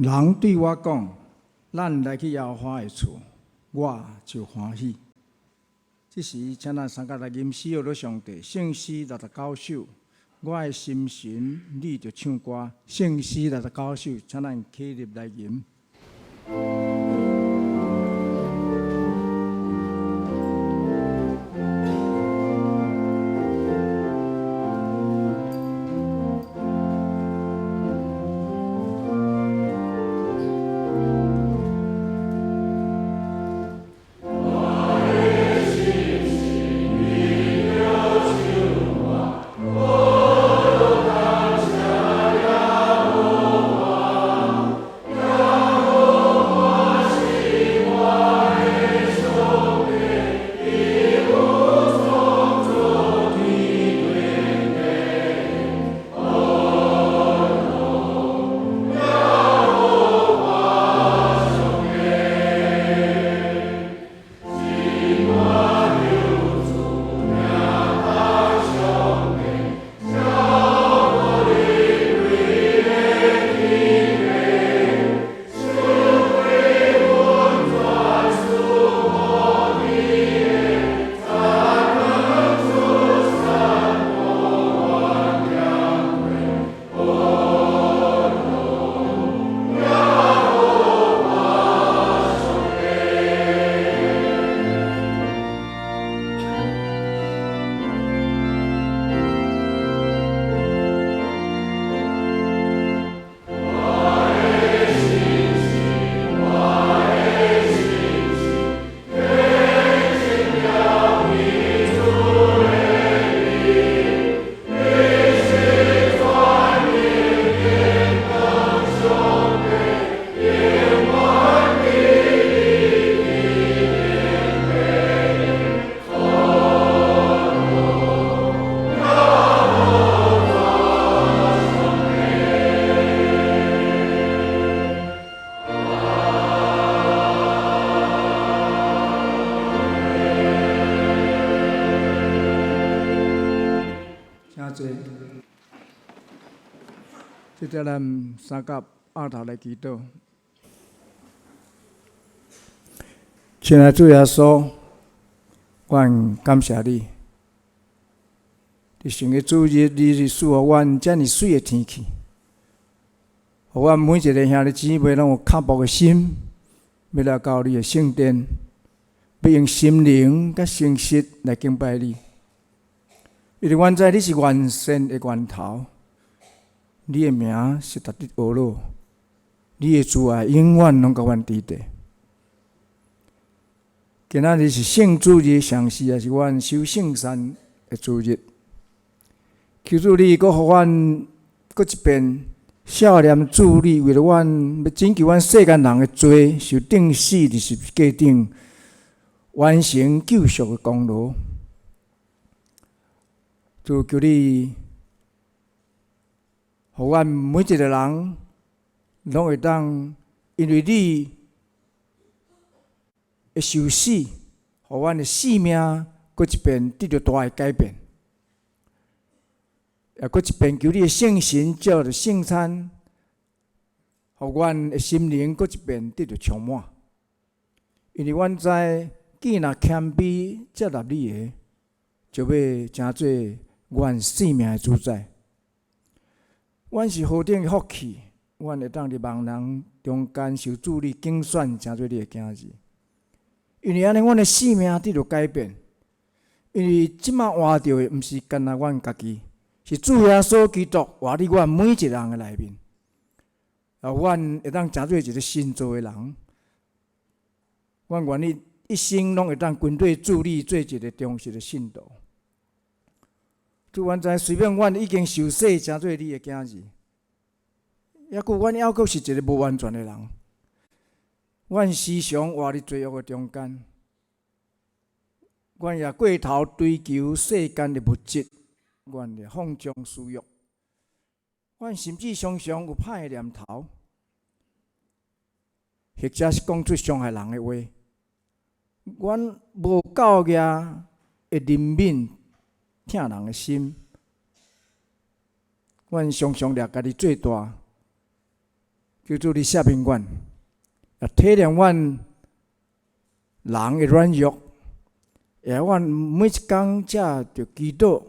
人對我講：咱來去耶和華的厝，我就歡喜。這時，請咱三個來吟詩，學上帝聖詩69首。我的心神，你著唱歌。聖詩六十九首，請咱起立來吟。請坐。這陣咱三甲阿頭來祈禱。親愛主耶穌，阮感謝你。佇上個主日，你是賜予阮遮爾媠的天氣，予阮每一个兄弟姊妹攏有渴慕的心，欲來到你的聖殿，欲用心靈佮誠實來敬拜你。因為阮知你是完善的源頭，你的名是值得呵咾，你的慈愛永遠攏佮阮佇佇。今仔日是聖主日，同時也是阮守聖餐的主日。求主你閣予阮閣一遍數念主你為著阮欲拯救阮世間人的罪，受釘死佇十字架頂，完成救贖的功勞。主求你，予阮每一个人攏會當因為你的受死，予阮的生命閣一遍得著大的改變。也閣一遍求你的聖神藉著聖餐，予阮的心靈閣一遍得著充滿。因為阮知，既若謙卑接納你的，就欲成做阮生命的主宰。阮是何等的福氣，阮會當佇萬人中間受主你揀選，成做你的囝兒。因為按呢，阮的生命得著改變。因為這馬活著的，毋是干焦阮家己，是主耶穌基督活佇阮每一個人的內面。啊，阮會當成做一個新造的人。阮願意一生攏會當跟綴主你做一個忠實的信徒。主，阮知雖然阮已經受洗成做你的囝兒，猶閣阮猶閣是一個無完全的人。阮時常活佇罪惡的中間，阮也過頭追求世間的物質，阮會放縱私欲，阮甚至常常有歹的念頭，或者是講出傷害人的話。阮無夠額的憐憫疼人的心，阮常常掠家己做大，求主你赦免阮，也體諒阮人的軟弱，也阮每一工藉著祈禱，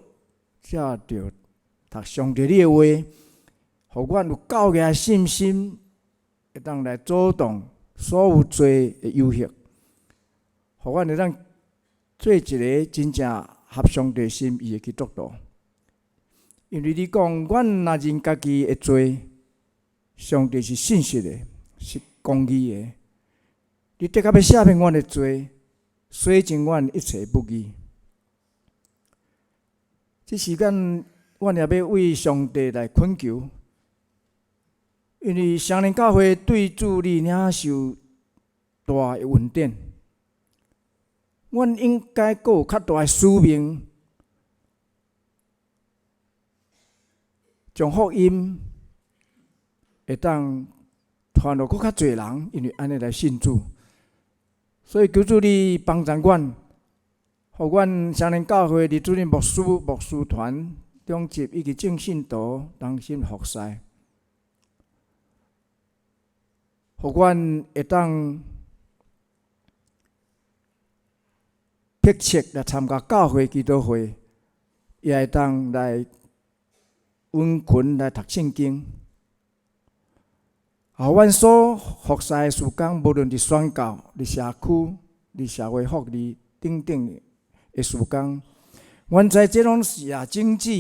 藉著讀上帝你的話，予阮有夠額的信心，會當來阻擋所有罪的誘惑，予阮會當做一个真正合上帝心意的基督徒。因為你講，阮若認家己的罪，上帝是信實的，是公義的。你的確欲赦免阮的罪，洗淨阮一切不義。這時間，阮也欲為上帝來懇求，因為雙連教會對主你領受大的恩典，阮應該閣有較大的使命，將福音會當傳予閣較濟人，因為按呢來信主。所以求主你幫助阮，予阮雙連教會李主任牧師、牧師團、長執以及眾信徒同心服侍，予阮會當迫切來參加教會祈禱會，也會當來殷勤來讀聖經。予阮所服侍的事工，無論佇宣教、佇社區、佇社會福利等等的事工，阮知這攏是也種子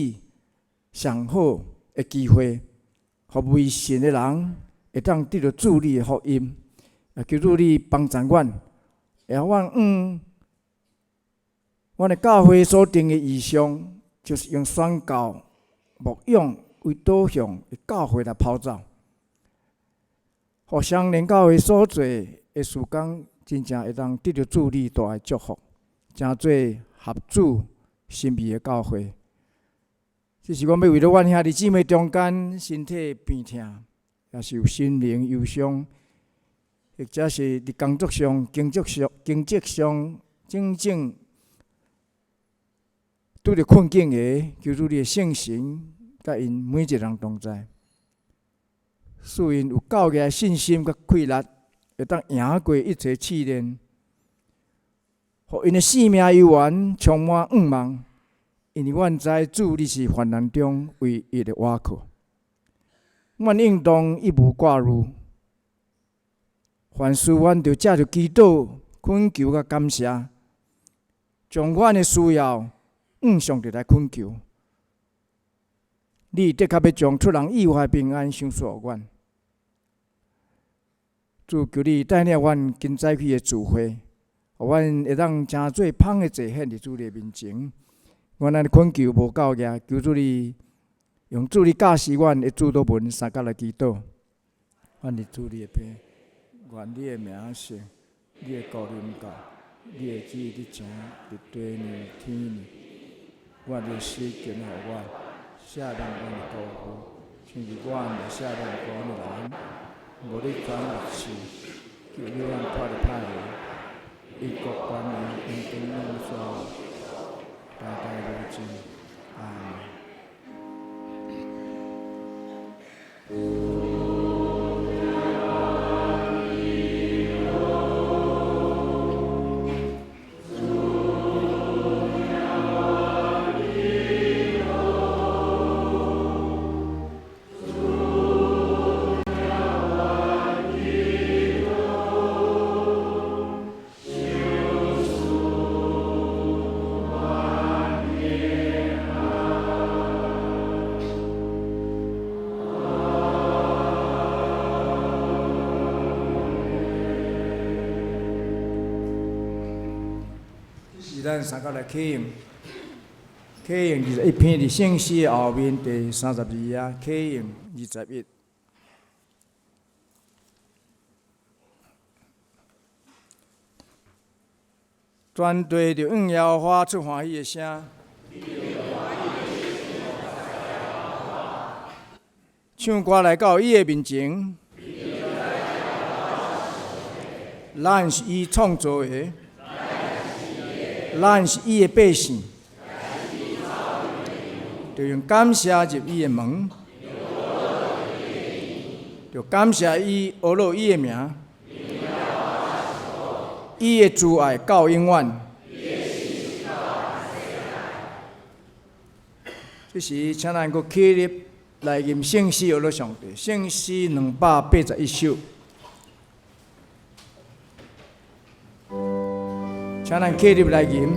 上好的機會，予未信的人會當得著主你的福音。也求主你幫助阮，會予阮阮的教會所定的異象，就是用宣教、牧養為導向的教會來跑走。予雙連教會所做的事工，真正會當得著主你大的祝福，成做合主心意的教會。這是阮欲為著阮兄弟姊妹中間身體病痛，抑是有心靈憂傷，或者是佇工作上、經濟上種種拄著困境的，求主你的聖神佮𪜶每一个人同在。賜𪜶有夠額的信心佮氣力，會當贏過一切試煉，予𪜶的性命猶原充滿向望。因為阮知主你是患難中唯一的倚靠，阮應當一無掛慮。凡事阮著藉著祈禱、懇求佮感謝，將阮的需要向上帝來懇求。你的確欲將出人意外的平安賞賜予阮。主求你帶領阮今早起的聚會，予阮會當成做芳的祭獻佇主你的面前。阮按呢懇求無夠額，求主你用主你教示阮的主禱文相佮來祈禱。阮佇主你的父，願你的名聖，你的國臨到，你的旨意佇前，佇地如天爾。阮的食今予阮，赦免阮的過錯，親像阮也赦免過阮的人。無你轉入試，救你阮脫離歹的，因國權榮永長永遠，代代無盡。阿們。是咱相佮來啟用，啟用21篇佇聖詩的後面第32頁，啟用21。全地著向耶和華出歡喜的聲，唱歌來到伊的面前。咱是伊創造的，咱是伊的百姓，著用感謝入伊的門。就感謝伊，呵咾伊的名，伊的慈愛到永遠。這時，請咱閣起立來吟聖詩，呵咾上帝。聖詩281首，請咱起立來吟。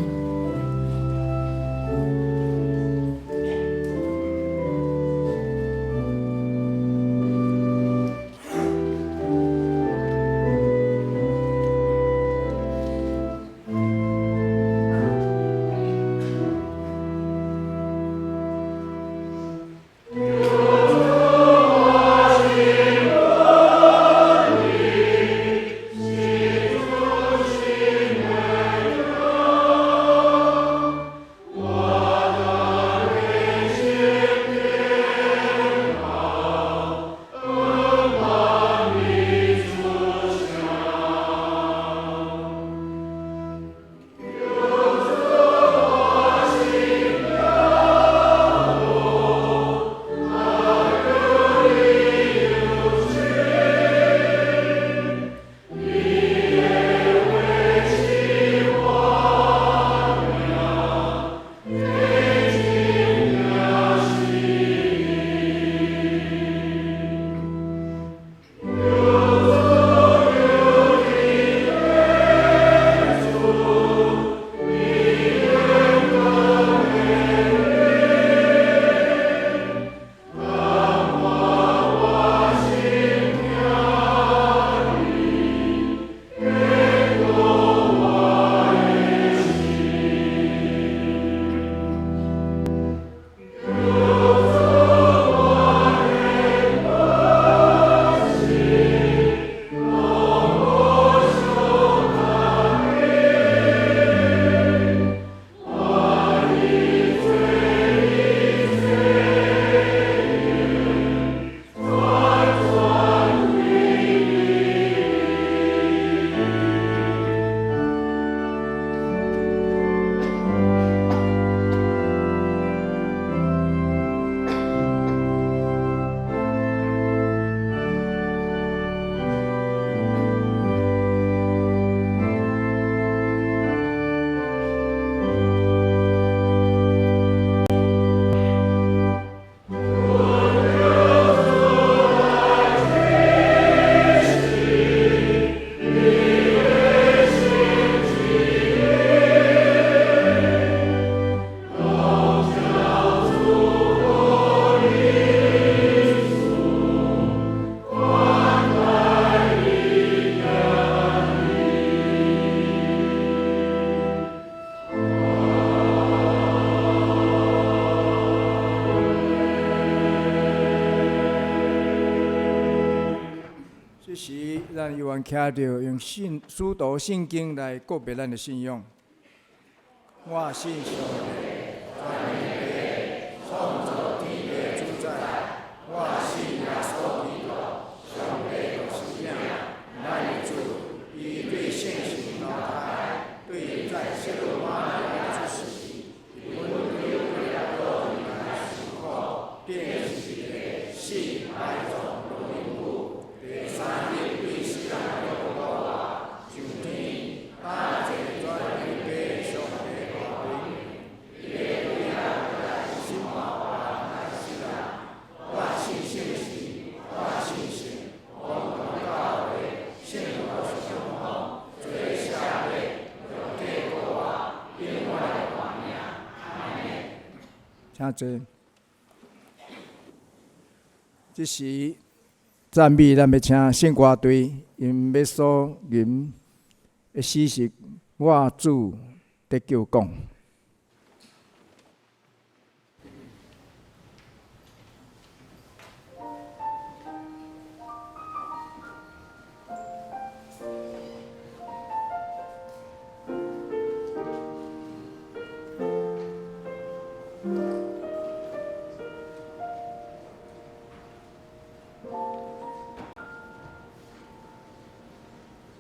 這時，咱猶原徛著用信使徒信經來告白咱的信仰。我信上帝，全能的創造天地的主宰。我信耶穌基督，上帝獨生子，咱的主，伊對聖神投胎，對在聖母瑪利亞出世，佇本丟彼拉多來受苦，釘十字架，死埋葬落陰府，第三日對死人中復活，上天，搭坐全能的上帝右爿，伊會對遐來審判活人佮死人。我信聖神，我信聖公同教會，聖徒相通，罪赦免，肉體復活，永遠的活命。阿們。請坐。這時讚美，咱欲請聖歌隊，𪜶欲所吟的詩是《我主得救講》。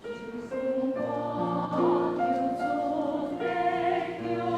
就算我求主得救。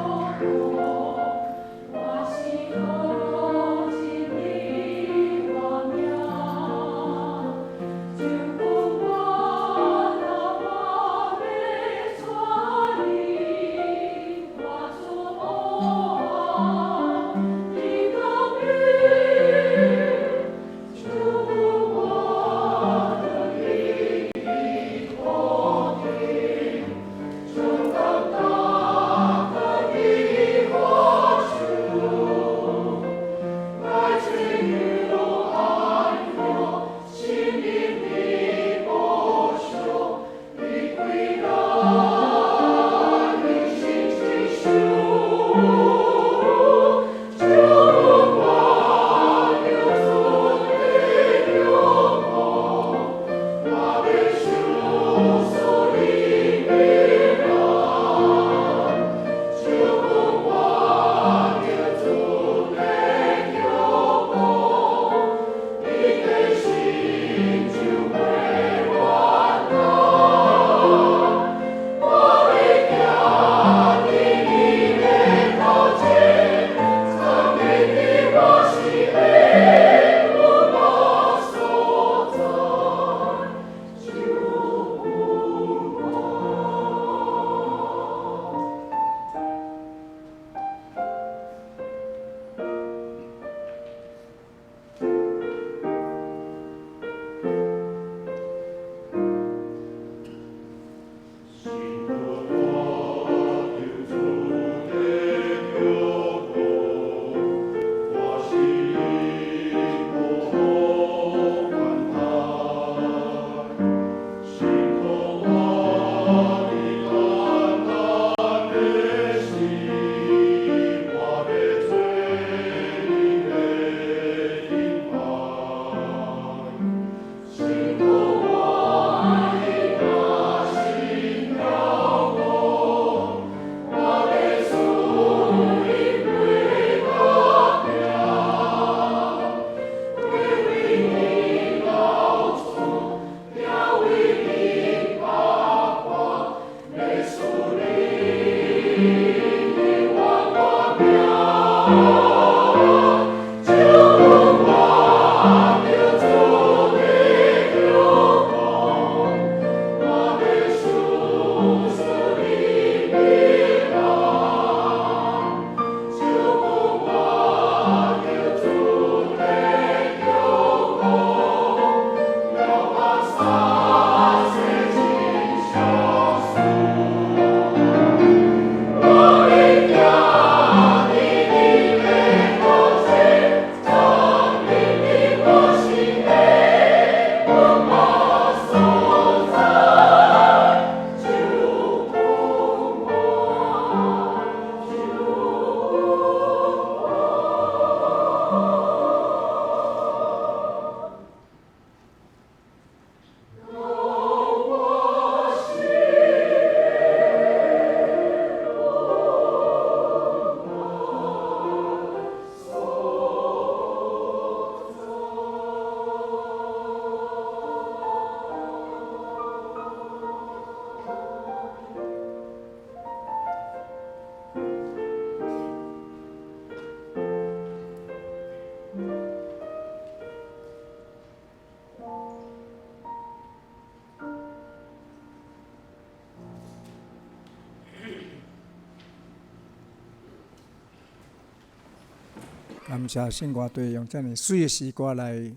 感謝聖歌隊用遮爾媠的詩歌來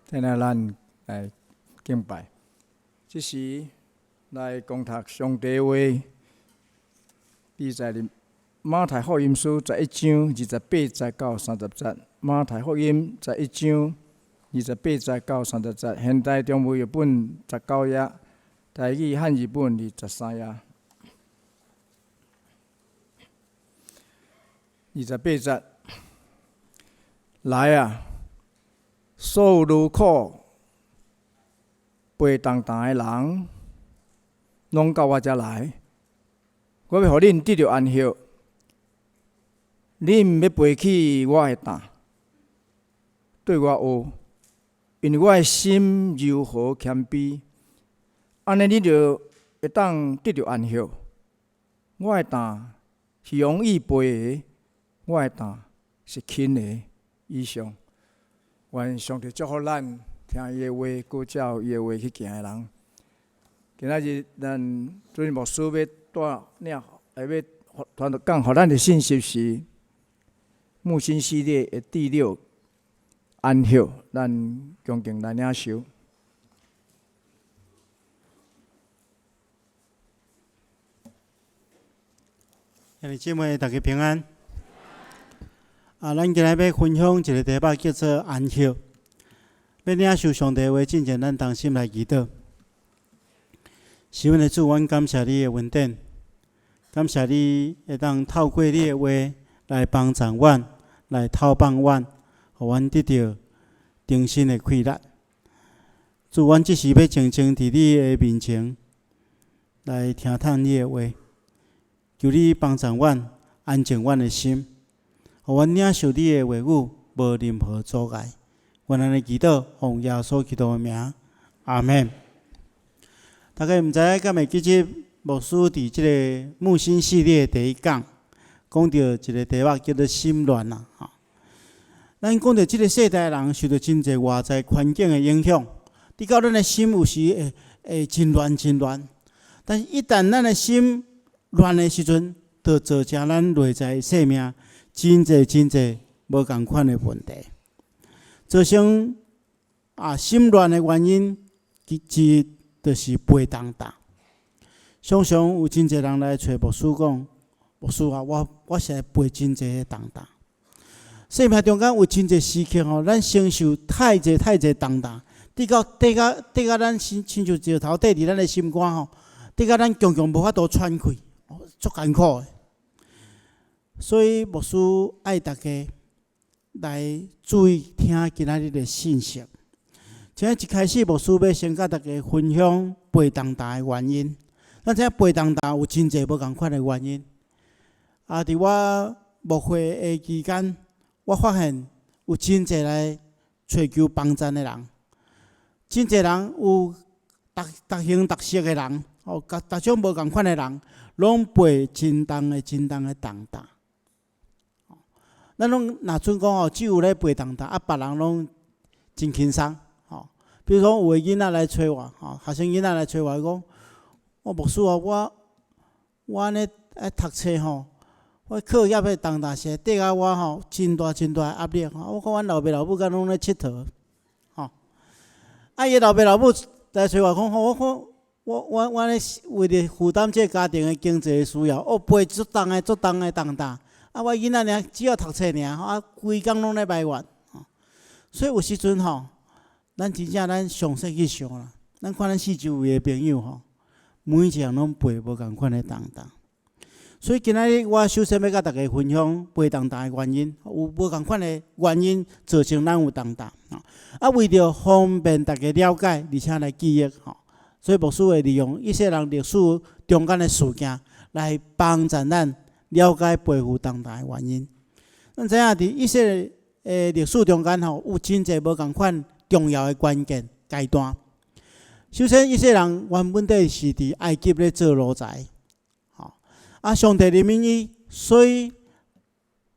帶領咱來敬拜。這時來講讀上帝話，記載佇馬太福音書十一章二十八節到三十節。馬太福音十一章二十八節到三十節，現代中文譯本十九頁，台語漢字本23頁。二十八節。來啊！所有勞苦背重擔的人，攏到我遮來，我欲予恁得著安息。恁欲背起我的擔，對我學，因為我的心柔和謙卑，按呢恁就會當得著安息。我的擔是容易背的，我的擔是輕的。以上，願上帝祝福咱聽伊的話，閣照伊的話去行的人。今仔日咱主任牧師欲帶領，欲傳講予咱的信息是木心系列的第六安息，咱恭敬來領受。兄弟姊妹，大家平安。啊，咱今日欲分享一个題目，叫做安息。欲領受上帝話進前，咱同心來祈禱。是阮的主，阮感謝你的恩典，感謝你會當透過你的話來幫助阮，來透放阮，予阮得著重新的氣力。主，阮這時欲靜靜佇你的面前來聽探你的話，求你幫助阮，安靜阮的心。予阮領受你的話語，無任何阻礙。阮按呢祈禱，奉耶穌基督的名，阿們。大家毋知影敢會記得牧師佇這个木心系列第一講，講著一个題目叫做心亂啊。吼，咱講著這个世代人受著真濟外在環境的影響，直到咱的心有時會會真亂真亂。但是，一旦咱的心亂的時陣，就造成咱內在生命真濟真濟無仝款的問題，造成啊心亂的原因，其一就是背重擔。常常有真濟人來揣牧師講，牧師啊，我我實在背真濟的重擔。生命中間有真濟時刻吼，咱承受太濟太濟重擔，直到缀甲缀甲咱親親像石頭缀佇咱的心肝吼，直到咱強強無法度喘氣，足艱苦的。所以牧師愛大家來注意聽今仔日的信息。今日一開始，牧師欲先佮大家分享背重擔的原因。咱知影背重擔有真濟無仝款的原因。啊，佇我牧會的期間，我發現有真濟來揣求幫贊的人，真濟人有逐逐形逐色的人，哦，逐逐種無仝款的人，攏背真重的、真重的重擔。咱攏若準講吼，只有咧背重擔，啊，別人攏真輕鬆，吼。比如講，有的囡仔來揣我，吼，學生囡仔來揣我，伊講，我牧師啊，我我按呢愛讀冊吼，我課業的重擔實在帶予我吼，真大真大的壓力。我看阮老爸老母敢攏咧𨑨迌，吼。啊，伊老爸老母來揣我講吼，我看我我我咧為著負擔這個家庭的經濟需要，我背足重的足重的重擔。啊，我囡仔爾只要讀冊爾，啊，規工攏咧埋怨，吼。所以有時陣吼，咱真正咱詳細去想啦，咱看咱四周圍的朋友吼，每一個人攏背無仝款的重擔。所以今仔日我首先欲佮大家分享背重擔的原因，有無仝款的原因造成咱有重擔。啊，為著方便大家了解，而且來記憶，吼，所以牧師會利用以色列人歷史中間的事件來幫助咱了解背負重擔的原因。咱知影佇以色列的歷史中間吼，有真濟無仝款重要的關鍵階段。首先，以色列人原本底是佇埃及咧做奴才，吼啊，上帝憐憫伊，所以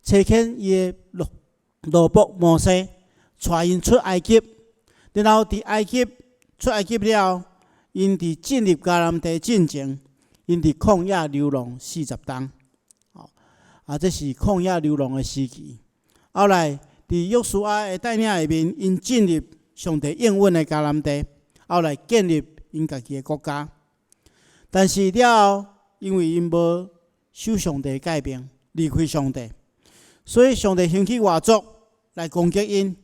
差遣伊的奴奴僕摩西，帶𪜶出埃及。然後佇埃及出埃及了後，𪜶佇進入迦南地進前，𪜶佇曠野流浪四十冬。啊，這是曠野流浪的時期。後來，佇約書亞的帶領下面，𪜶進入上帝應允的迦南地，後來建立𪜶家己的國家。但是了後，因為𪜶無守上帝誡命，離開上帝，所以上帝興起外族來攻擊𪜶，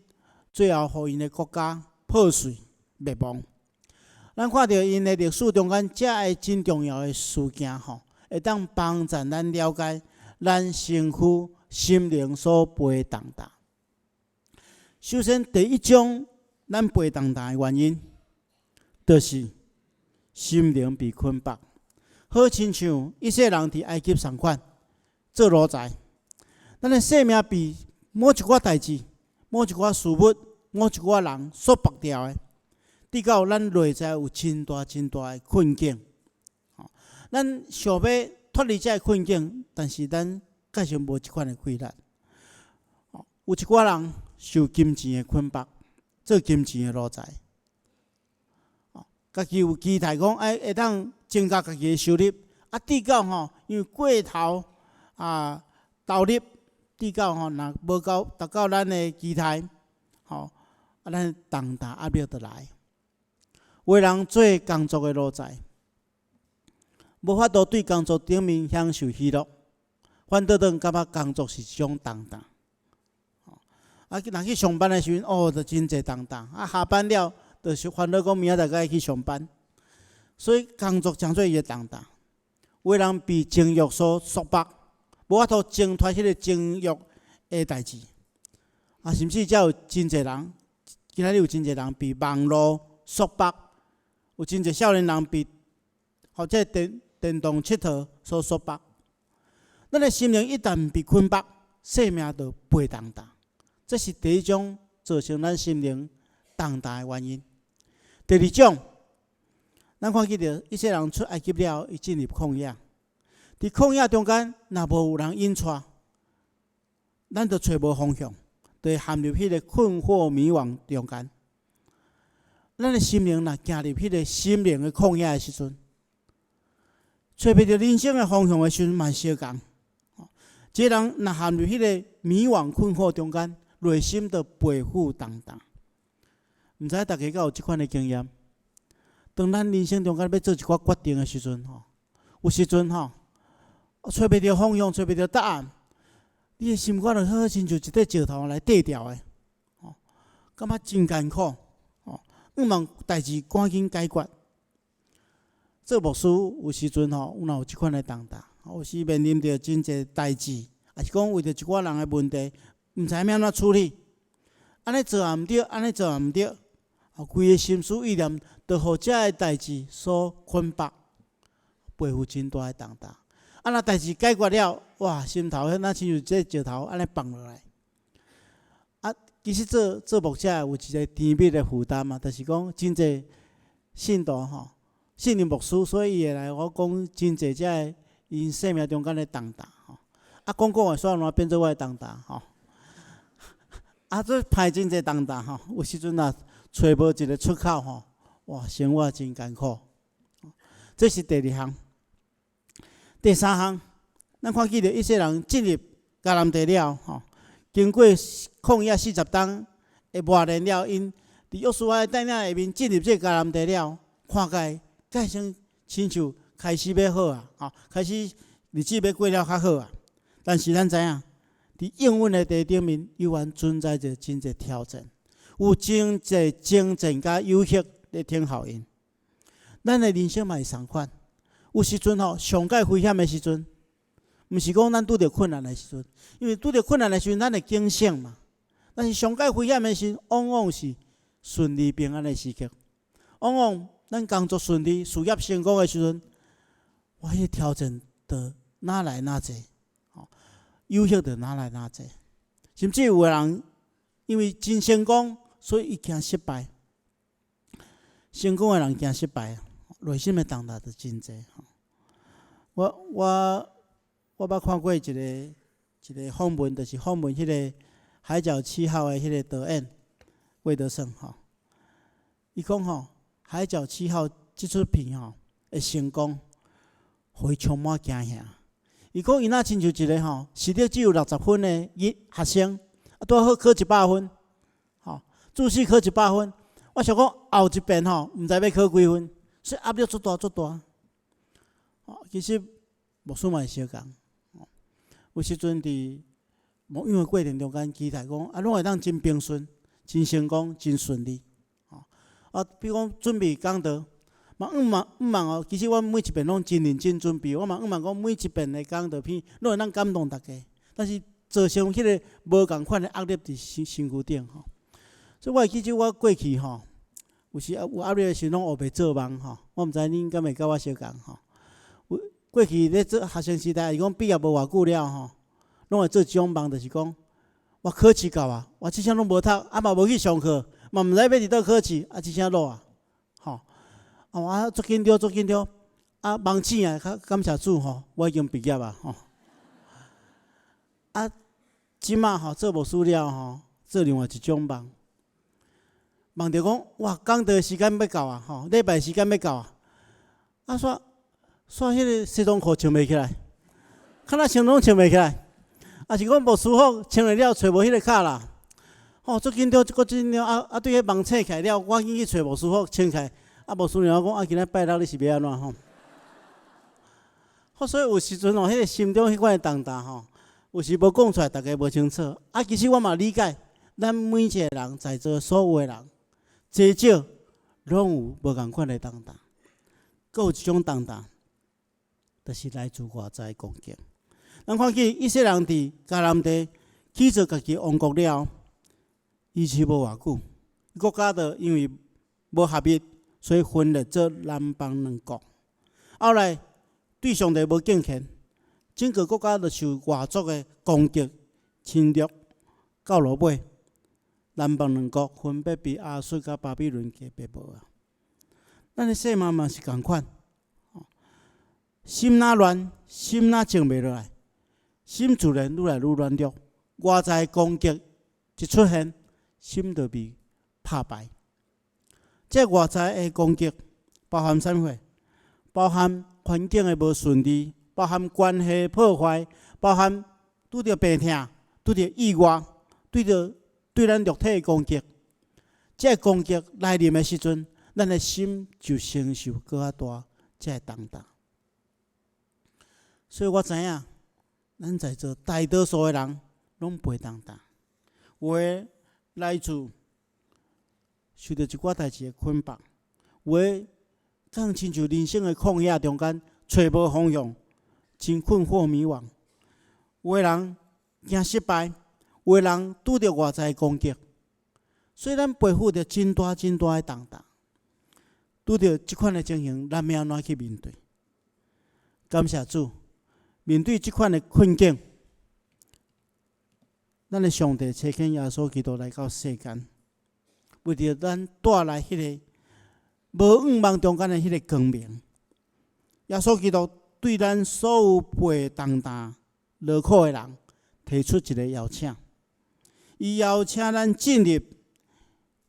最後予𪜶的國家破碎滅亡。咱看著𪜶的歷史中間，遮个真重要的事件吼，會當幫助咱了解咱身軀心靈所背重擔。首先，第一種咱背重擔的原因，就是心靈被捆綁。好親像以色列人佇埃及仝款做奴才，咱的生命被某一寡代誌、某一寡事物、某一寡人束縛牢的，直到咱內在有真大真大的困境。咱想欲脫離這个困境，但是咱確實無這款的氣力。有一寡人受金錢的捆綁，做金錢的奴才。家己有期待講，哎，會當增加家己的收入，啊，直到吼，因為過頭啊投入，直到吼，若無夠達到咱的期待，吼，啊，咱重擔壓力就來。有的人做工作的奴才，無法度對工作頂面享受喜樂，反倒轉感覺工作是一種重擔。啊，若去上班的時陣，哦，就真濟重擔。啊，下班了，就是煩惱講明仔載閣愛去上班。所以工作成做伊的重擔。有的人被情慾所束縛，無法度掙脫彼个情慾的代誌。啊，甚至才有真濟人，今仔日有真濟人被網路束縛，有真濟少年人被或者電電動𨑨迌所束縛。咱的心靈一旦被捆綁，生命就背重擔。這是第一種造成咱心靈重擔的原因。第二種，咱看見著以色列人出埃及了後，伊進入曠野。佇曠野中間，若無有人引帶，咱就揣無方向，就會陷入彼个困惑迷惘中間。咱的心靈若行入彼个心靈的曠野的時陣，揣袂著人生的方向的時陣，嘛是相仝。這个人若陷入彼个迷惘困惑中間，內心就背負重擔。毋知大家敢有這款的經驗？當咱人生中間欲做一寡決定的時陣，吼，有時陣吼，揣袂著方向，揣袂著答案，你的心肝就好親像一塊石頭來綴牢的，吼，感覺真艱苦，吼，向望代誌趕緊解決。做牧師有時陣吼，有若有這款的重擔，有時面臨著真濟代誌，抑是講為著一寡人的問題，毋知影欲按怎處理，按呢做也毋對，按呢做也毋對，啊，規个心思意念都予這个代誌所捆綁，背負真大的重擔。啊，若代誌解決了，哇，心頭彼若親像這石頭按呢放落來。啊，其實做做牧者有一个甜蜜的負擔嘛，就是講真濟信徒吼，信任牧師，所以伊會來我講真濟這个𪜶生命中間的重擔吼。啊，講講的煞怎變做我的重擔吼？啊，這歹真濟重擔吼，有時陣若揣無一个出口吼，哇，生活真艱苦。這是第二項。第三項，咱看見著以色列人進入迦南地了吼，經過曠野40冬的磨練了，𪜶佇約書亞的帶領下面進入這个迦南地了，看起來蓋先親像開始欲好啊，吼，開始日子欲過了較好啊。但是咱知影，佇應允的地頂面，猶原存在著真濟挑戰，有真濟爭戰佮誘惑咧等候𪜶。咱的人生嘛會仝款，有時陣吼，上蓋危險的時陣，毋是講咱拄著困難的時陣，因為拄著困難的時陣，咱會警醒嘛。但是上蓋危險的時陣，往往是順利平安的時刻。往往咱工作順利、事業成功的時陣，哇，彼个挑戰就哪來哪濟，吼，誘惑就哪來哪濟。甚至有的人因為真成功，所以伊驚失敗。成功的人驚失敗，內心的重擔就真濟。我捌看過一個訪問，就是訪問彼個《海角七號》的彼個導演魏德聖吼。伊講吼，《海角七號》這齣片吼會成功，予伊充滿驚嚇。伊講伊若親像一個吼，實力只有60分的學生，拄好考100分，吼，注四考一百分。我想講後一遍吼，毋知欲考幾分，所以壓力足大足大。吼，其實牧師嘛會相仝，有時陣佇牧養的過程中間，期待講啊，攏會當真平順、真成功、真順利。吼，啊，比如講準備講道，嘛向望向望哦，其實我每一遍攏真認真準備，我嘛向望講每一遍的講道片攏會當感動大家，但是造成彼個無仝款的壓力佇身身軀頂吼。所以我會記得我過去吼，有時有壓力的時陣，攏烏白做夢吼。我毋知恁敢會佮我相仝吼。有過去咧做學生時代，是講畢業無偌久了吼，攏會做一種夢，就是講我考試到啊，我這聲攏無讀，啊嘛無去上課，嘛毋知欲佇佗考試，啊這聲落啊，吼。啊，我足緊張，足緊張，啊夢醒來，較感謝主吼，我已經畢業啊吼。啊，這馬吼做牧師了吼，做另外一種夢。夢著講，哇，講道時間欲到啊，吼，禮拜時間欲到啊，啊，煞煞彼个西裝褲穿袂起來，較若穿攏穿袂起來，啊是講無舒服，穿了了揣無彼个跤啦，吼，足緊張，閣緊張，啊啊對彼夢醒起來了，趕緊去揣無舒服，穿起來，啊牧師娘講，啊今仔拜六你是欲按怎吼？好，所以有時陣吼，彼个心中彼款的重擔吼，有時無講出來，大家無清楚。啊，其實我嘛理解，咱每一個人在座所有的人，濟少攏有無仝款的重擔，閣有一種重擔，就是來自外在的攻擊。咱看見以色列人佇迦南地起做家己王國了後，維持無偌久，國家就因為無合一，所以分裂做南北兩國。後來對上帝無敬虔，整個國家就受外族的攻擊侵略，到落尾，南北兩國分別被亞述佮巴比倫給滅無啊。咱的世貿嘛是仝款，心若亂，心若靜袂落來，心自然愈來愈軟弱。外在攻擊一出現，心就被拍敗。這外在的攻擊包含啥物貨？包含環境的無順利，包含關係破壞，包含拄著病痛、拄著意外、對著對咱肉體的攻擊。這個攻擊來臨的時陣，咱的心就承受閣較大這個重擔。所以我知影，咱在座大多數的人攏背重擔，有的來自受著一寡代誌的捆綁，有的敢親像人生的曠野中間，揣無方向，真困惑迷惘。有的人驚失敗，有的人拄著外在攻擊，所以咱背負著真大真大的重擔。拄著這款的情形，咱欲按怎去面對？感謝主，面對這款的困境，咱的上帝差遣耶穌基督來到世間，為著咱帶來彼个無向望中間的彼个光明。耶穌基督對咱所有背重擔、勞苦的人，提出一个邀請，伊邀請咱進入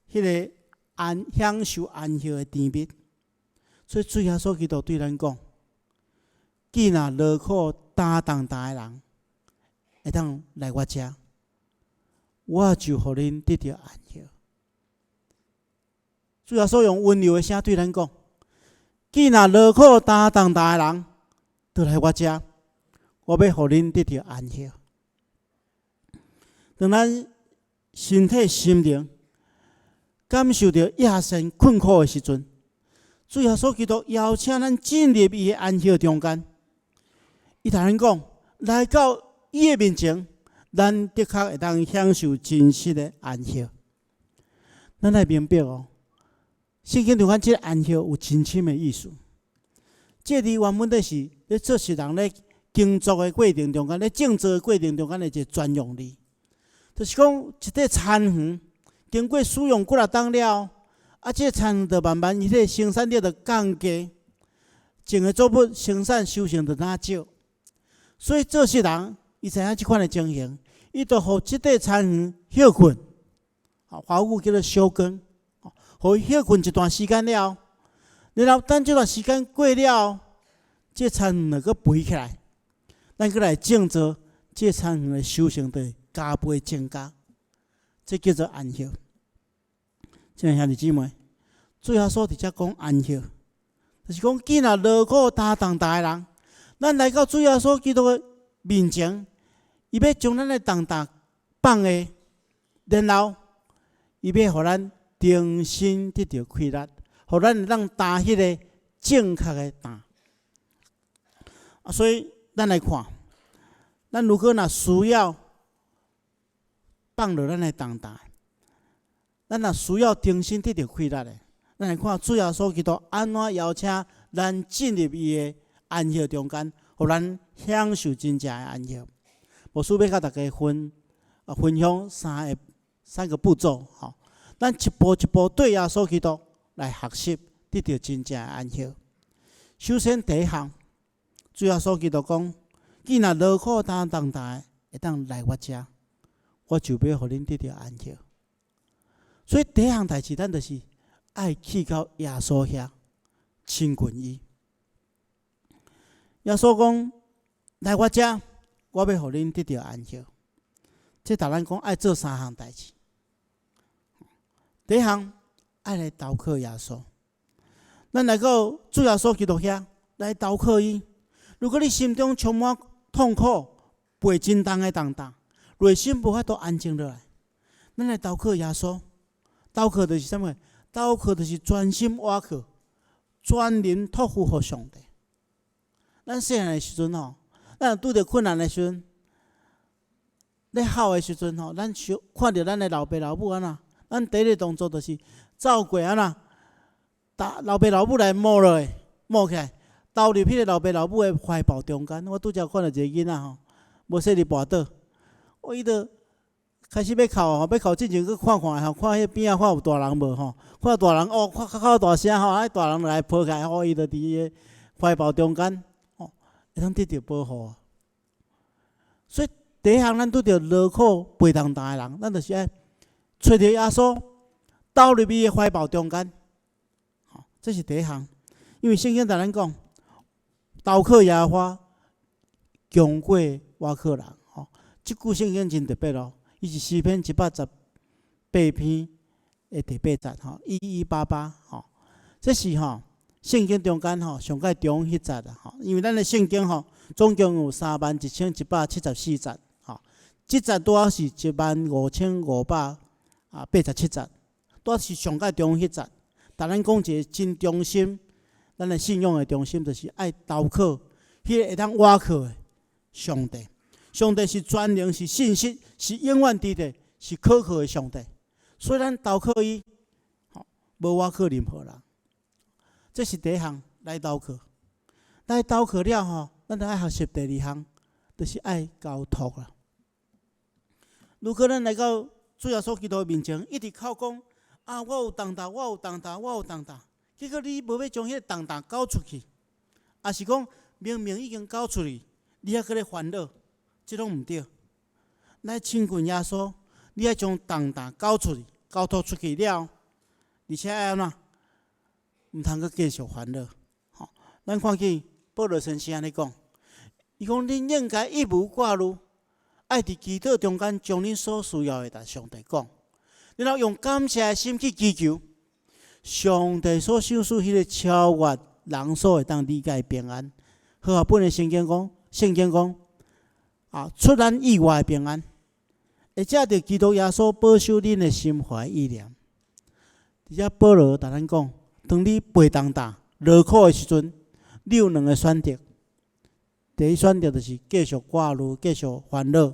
彼个安享受安息的甜蜜。所以主耶穌基督對咱講：既若勞苦擔重擔的人，會當來我遮，我就予恁得著安息。主耶穌用溫柔的聲對咱講：既若勞苦擔重擔的人，都來我遮，我欲予恁得著安息。當咱身體、心靈感受著壓身困苦的時陣，主耶穌基督邀請咱進入伊的安息中間。伊共咱講，來到伊的面前，咱的確會當享受真實的安息。咱愛明白哦，聖經中間這个安息有真深的意思。這個字原本就是咧做是人咧耕作的過程中間，咧種植的過程中間的一個專用字，就是講一塊田園經過使用幾若冬了，啊，這個田園就慢慢伊個生產力就降低，種的作物生產收成就若少。所以做事人伊知影這款的情形，伊就予這塊田園歇睏，華語叫做休耕，予伊歇睏一段時間了，然後等這段時間過了，這田園就閣肥起來，咱閣來種植，這田園的收成就會加倍增加。這叫做安息。親愛兄弟姊妹，主耶穌佇遮講安息，就是講，既若勞苦擔重擔的人，咱來到主耶穌基督的面前，伊欲將咱的重擔放下，然後伊欲予咱重新得著氣力，予咱會當擔彼个正確的擔。啊，所以咱來看，咱如果若需要放落咱的重擔，咱若需要重新得著氣力的，咱來看主耶穌基督按怎邀請咱進入伊的安息中間，予咱享受真正的安息。牧師欲共大家分享三個步驟，吼，咱一步一步對耶穌基督來學習，得著真正的安息。首先第一項，主耶穌基督講：既若勞苦擔重擔的，會當來我遮，我就欲予恁得著安息。所以第一項代誌，咱就是愛去到耶穌遐親近伊。耶穌講：來我遮，我欲予恁得著安息。這逐咱講愛做三項代誌。第一項，愛來投靠耶穌。咱來到主耶穌基督遐來投靠伊。如果你心中充滿痛苦、背真重的重擔，內心無法度安靜落來，咱來投靠耶穌。投靠就是啥物？投靠就是專心倚靠，全人託付予上帝。咱細漢的時陣吼，咱拄著困難的時陣，咧哭的時陣吼，咱想看著咱的老爸老母按怎，咱第一个動作就是走過按怎，搭老爸老母來摸落去，摸起來，投入彼个老爸老母的懷抱中間。我拄才看著一个囡仔吼，無細膩跋倒，哦，伊就開始欲哭吼，欲哭進前閣看看吼，看彼邊仔看有大人無吼，看大人哦，較較大聲吼，啊大人來抱起來，吼，伊就佇伊的懷抱中間，吼，會當得著保護。所以第一項，咱拄著勞苦背重擔的人，咱就是愛揣著耶穌，投入伊的懷抱中間，吼，這是第一項。因為聖經共咱講，投靠耶和華，強過倚靠人，吼。這句聖經真特別哦，伊是詩篇118篇的第八節，吼，1188，吼。這是吼聖經中間吼上蓋長彼節啦，吼。因為咱的聖經吼總共有31,174節，吼。這節拄好是15,587節，拄好是上蓋長彼節。但咱講一个真中心，咱的信仰的中心，就是愛投靠彼个會當倚靠的上帝。上帝是全能，是信實，是永遠佇咧，是可靠的上帝。所以咱投靠伊，吼，無倚靠任何人。這是第一項來投靠。來投靠了吼，咱就愛學習第二項，就是愛交託啦。如果咱來到主耶穌基督面前，一直哭講啊，我有重擔，我有重擔，我有重擔。結果你無欲將彼个重擔交出去，抑是講明明已經交出去，你猶閣咧煩惱，這攏毋對。來親近耶穌，你愛將重擔交出去，交託出去了，而且愛按怎？毋通閣繼續煩惱。吼，咱看見保羅先生按呢講，伊講恁應該一無掛慮，愛佇祈禱中間將恁所需要的共上帝講，然後用感謝的心去祈求，上帝所賞賜彼个超越人所會當理解的平安。和合本的聖經講，聖經講啊，出咱意外的平安，會藉著基督耶穌保守恁的心懷意念。佇遮保羅共咱講，當你背重擔、勞苦的時陣，你有兩个選擇。第一選擇就是繼續掛慮、繼續煩惱；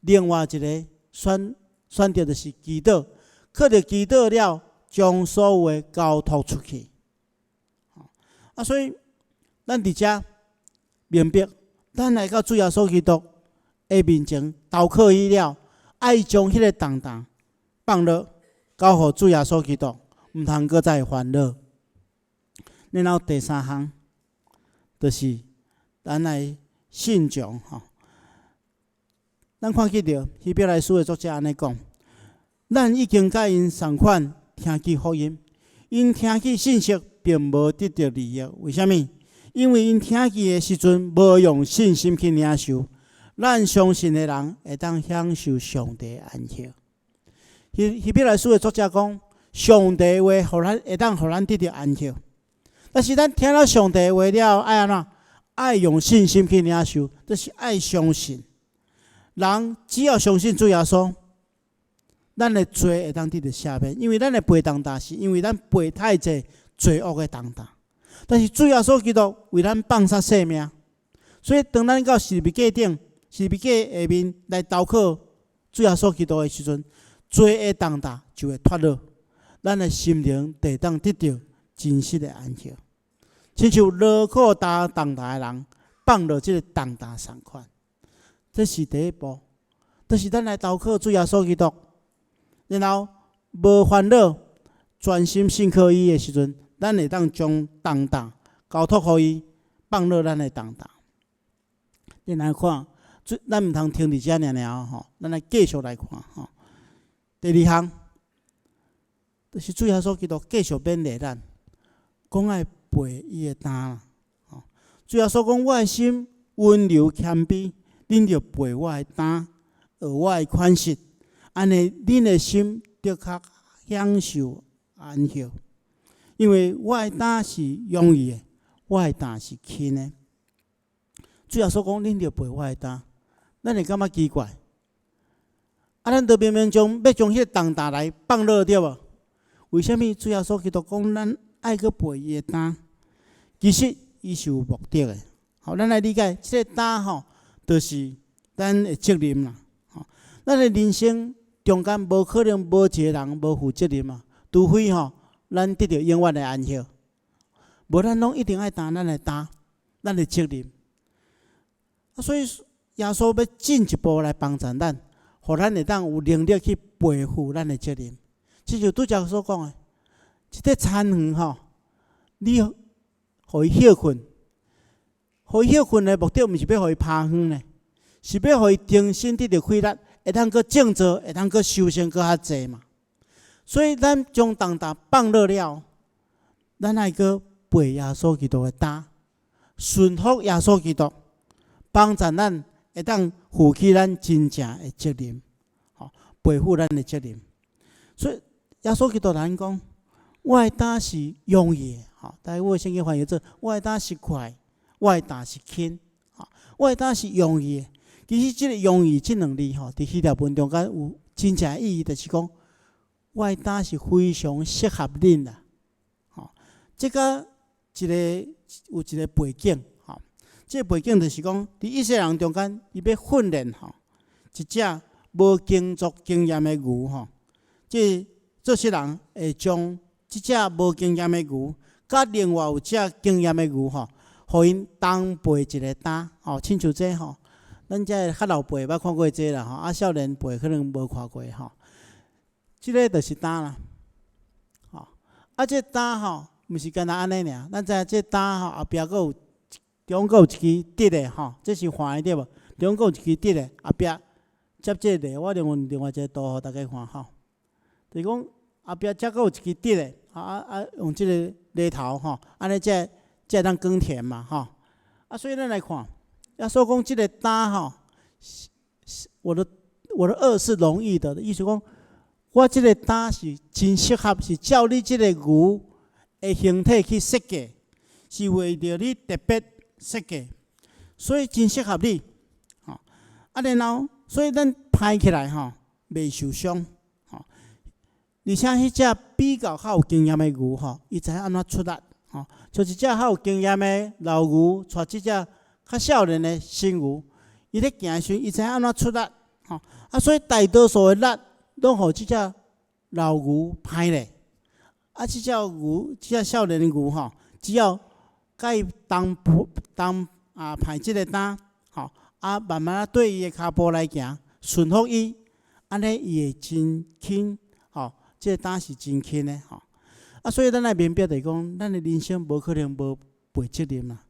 另外一个選擇就是祈禱，靠著祈禱了，將所有的交託出去。啊，所以咱佇遮明白，咱來到主耶穌基督的面前投靠伊了，愛將彼个重擔放落，交予主耶穌基督，毋通閣再煩惱。然後第三項，就是咱來信從吼。咱看見著希伯來書的作者按呢講：咱已經佮𪜶仝款聽見福音，𪜶聽見信息，並無得著利益。為啥物？因為𪜶聽見的時陣，無用信心去領受。咱相信的人會當享受上帝的安息。希伯來書的作者講，上帝的話，予咱會當予咱得著安息。但是咱聽了上帝的話了後，愛按怎？愛用信心去領受，就是愛相信。人只要相信主耶穌，咱的罪會當得著赦免，因為咱的背重擔是因為咱背太濟罪惡的重擔。但是主耶穌基督為咱放捨性命，所以當咱到十字架頂、十字架下面來投靠主耶穌基督的時陣，罪的重擔就會脫落，咱的心靈會當得著真實的安息。親像勞苦擔重擔的人放落這个重擔仝款，這是第一步。就是咱來投靠主耶穌基督，然後無煩惱，專心信靠伊的時陣，咱會當將重擔交託予伊，放落咱的重擔。恁來看，咱毋通停佇遮爾爾吼，咱來繼續來看吼。第二項，就是主耶穌基督繼續勉勵咱，講愛背伊的擔。吼，主耶穌講：我的心溫柔謙卑，恁著背我的擔，學我的款式，按呢，恁的心就較享受安息。因為我的擔是容易的，我的擔是輕的。主耶穌講：恁著背我的擔，咱會感覺奇怪。啊，咱都明明將欲將彼个重擔來放落對無？為啥物主耶穌基督講咱愛閣背伊的擔？其實伊是有目的的。好，咱來理解這个擔吼，就是咱的責任啦。吼，咱的人生中間無可能無一个人無負責任嘛，除非吼，咱得著永遠的安息。無咱攏一定愛擔咱的擔，咱的責任。啊，所以耶穌欲進一步來幫助咱，予咱會當有能力去背負咱的責任。親像拄才所講的，這個田園吼，你予伊歇睏，予伊歇睏的目的，毋是欲予伊趴昏呢，是欲予伊重新得著氣力，會當閣種作，會當閣收成閣較濟嘛。所以咱將重擔放落了，咱愛閣背耶穌基督的擔，順服耶穌基督，幫助咱會當負起咱真正的責任，吼，背負咱的責任。所以耶穌基督咱講，我的擔是容易的，吼，但是我的聖經翻譯做，我的擔是快，我的擔是輕，吼，我的擔是容易的。其實這个容易這兩字吼，佇希臘文中間有真正意義，就是講我的擔是非常適合恁啦，吼，這个一个有一个背景，吼，這个背景就是講，佇以色列人中間，伊欲訓練吼一隻無耕作經驗的牛吼，這做穡人會將這隻無經驗的牛，佮另外有隻經驗的牛吼，予𪜶同背一个擔，吼，親像這吼，咱這較老輩捌看過這啦吼，啊，少年輩可能無看過吼。這个就是擔啦，吼，啊，這擔吼，毋是干焦按呢爾，咱知影這擔吼後壁閣有中閣有一支直的吼，這是橫的對無？中閣有一支直的，後壁接這个，我用另外一个圖予大家看吼，就是講後壁遮閣有一支直的，啊啊用這个犁頭吼，按呢才會當耕田嘛吼。啊，所以咱來看，耶穌講這个擔吼，是我的軛是容易的，意思講，我這个擔是真適合，是照你這个牛的形體去設計，是為著你特別設計，所以真適合你。吼，啊，然後，所以咱攀起來吼，袂受傷。吼，而且彼隻比較較有經驗的牛吼，伊知影按怎出力。吼，像一隻較有經驗的老牛，帶這隻較少年的新牛，伊咧行的時陣，伊知影按怎出力。吼，啊，所以大多數的力攏予這隻老牛攀咧。啊，這隻牛，這隻少年的牛吼，只要共伊同同啊攀這个擔，吼，啊，慢慢仔對伊的跤步來行，順服伊，按呢伊會真輕，吼，這个擔是真輕的，吼。啊，所以咱愛明白就是講，咱的人生無可能無背責任啦。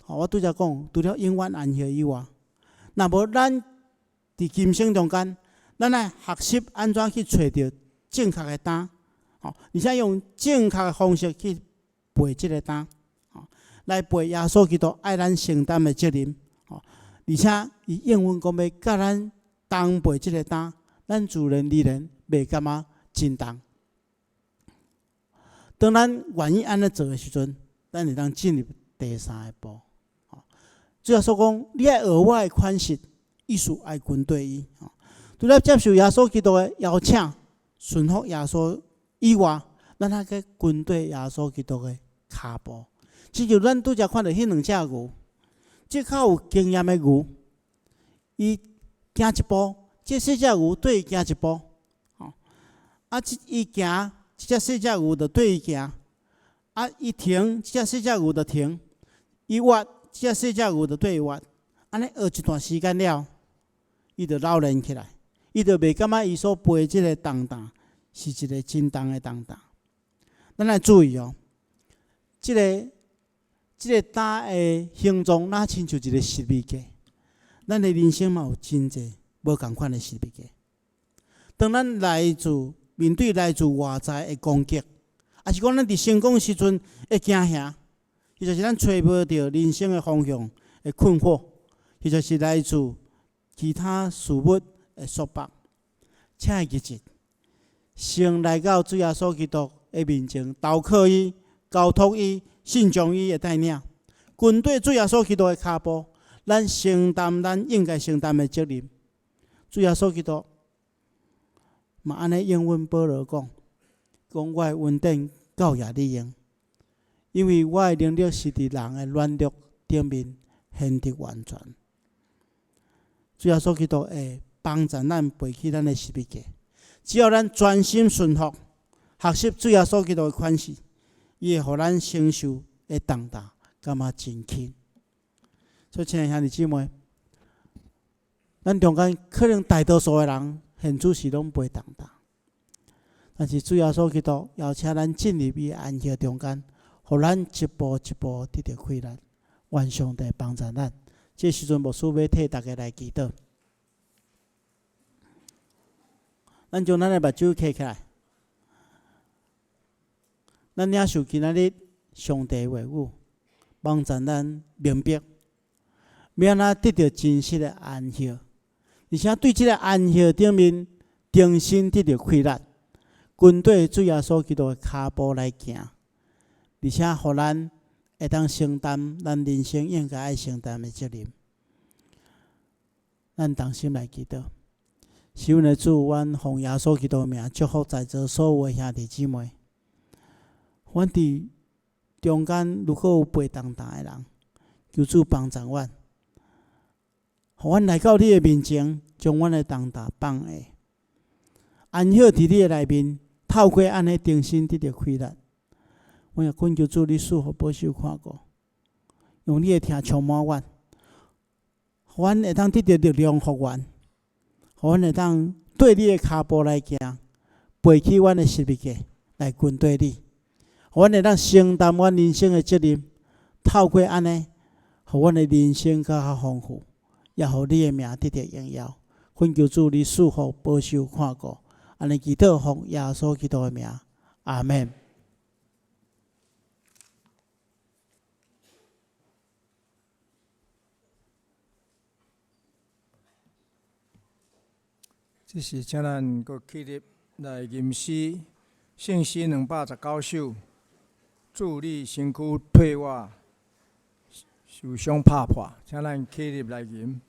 吼，我拄才講，除了永遠安息以外，若無咱佇今生中間，咱愛學習按怎去揣著正確的擔，吼，而且用正確的方式去背這个擔，吼，來背耶穌基督愛咱承擔的責任，吼，而且伊應允講欲佮咱同背這个擔，咱自然而然袂感覺真重。當咱願意按呢做的時陣，咱會當進入第三个步。主耶穌講，你愛學我的款式，意思愛跟綴伊。除了接受耶穌基督的邀請，順服耶穌以外，咱還閣跟綴耶穌基督的跤步。親像咱拄才看著彼兩隻牛，這較有經驗的牛，伊行一步，這細隻牛綴伊行一步，啊，這伊行，這隻細隻牛就綴伊行，啊，伊停，這隻細隻牛就停，伊活，這隻細隻牛就綴伊活，按呢學一段時間了，伊就老練起來，伊就袂感覺伊所背這个重擔是一个真重的重擔。咱愛注意哦，這个擔的形狀，若親像一个十字架。咱的人生嘛有真濟無仝款的十字架。當咱來自面對來自外在的攻擊，抑是講咱佇成功時陣會驚嚇，或者是咱揣無著人生的方向的困惑，或者是來自其他事物的束縛，請會記住，先來到主耶穌基督的面前，投靠伊、交託伊、信從伊的帶領，跟綴主耶穌基督的跤步，咱承擔咱應該承擔的責任。主耶穌基督嘛按呢應允保羅講，講我的恩典夠予你用，因為我的能力是佇人的軟弱頂面顯得完全。主耶穌基督會幫助咱背起咱的十字架，只要咱專心順服，學習主耶穌基督的款式，伊會予咱承受的重擔，感覺真輕。所以，親愛兄弟姊妹，咱中間可能大多數的人，現主時攏背重擔，但是主耶穌基督邀請咱進入伊的安息中間，予咱一步一步得著氣力。願上帝幫助咱。這時陣，牧師欲替大家來祈禱。咱將咱的目睭閉起來，咱領受今仔日上帝話語，幫助咱明白，欲按怎得著真實的安息，而且對這个安息頂面重新得著氣力，跟綴主耶穌基督的跤步來行，而且予咱會當承擔咱人生應該愛承擔的責任。咱同心來祈禱，是阮的主，阮奉耶穌基督的名祝福在座所有的兄弟姊妹。阮佇中間如果有背重擔的人，求主幫助阮，予阮來到你的面前，將阮的重擔放下，安息佇你的內面，透過按呢重新得著氣力。阮也懇求主，你賜福保守看顧，用你的疼充滿阮，予阮會當得著力量復原，予阮會當綴你的跤步來行，背起阮的十字架來跟綴你，予阮會當承擔阮人生的責任，透過按呢，予阮的人生閣較豐富，也予你的名得著榮耀。懇求主，你賜福保守看顧，按呢祈禱奉耶穌基督的名，阿們。這時請咱閣起立來吟詩，聖詩219首，主你身軀替我受傷拍破，請咱起立來吟。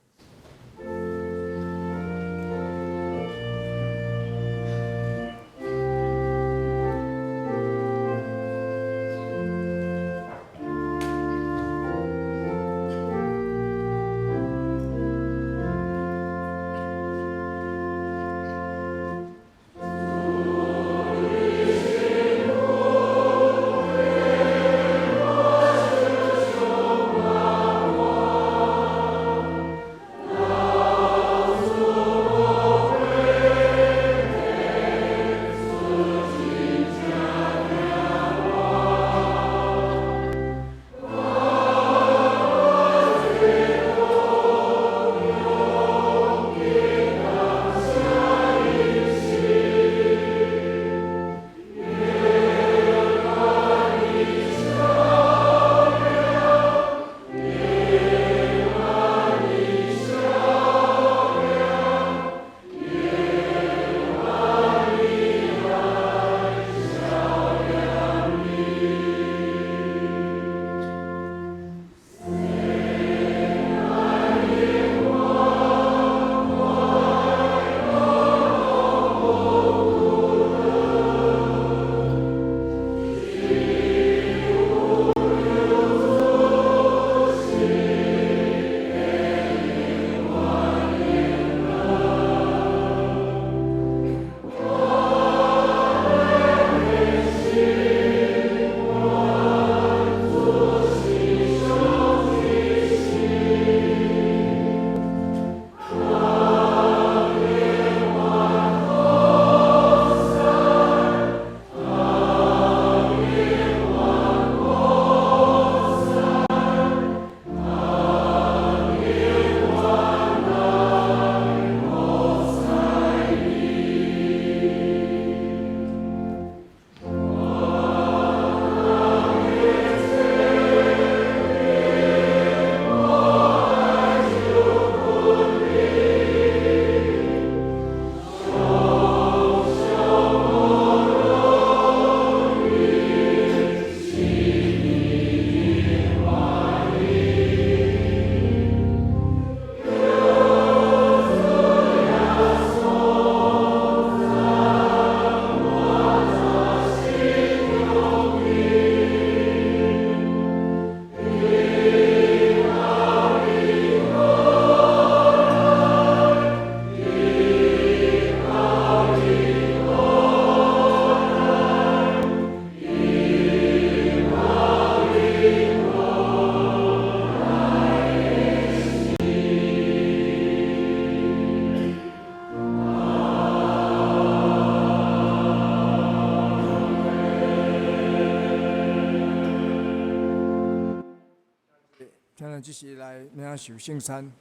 這時來領受聖餐。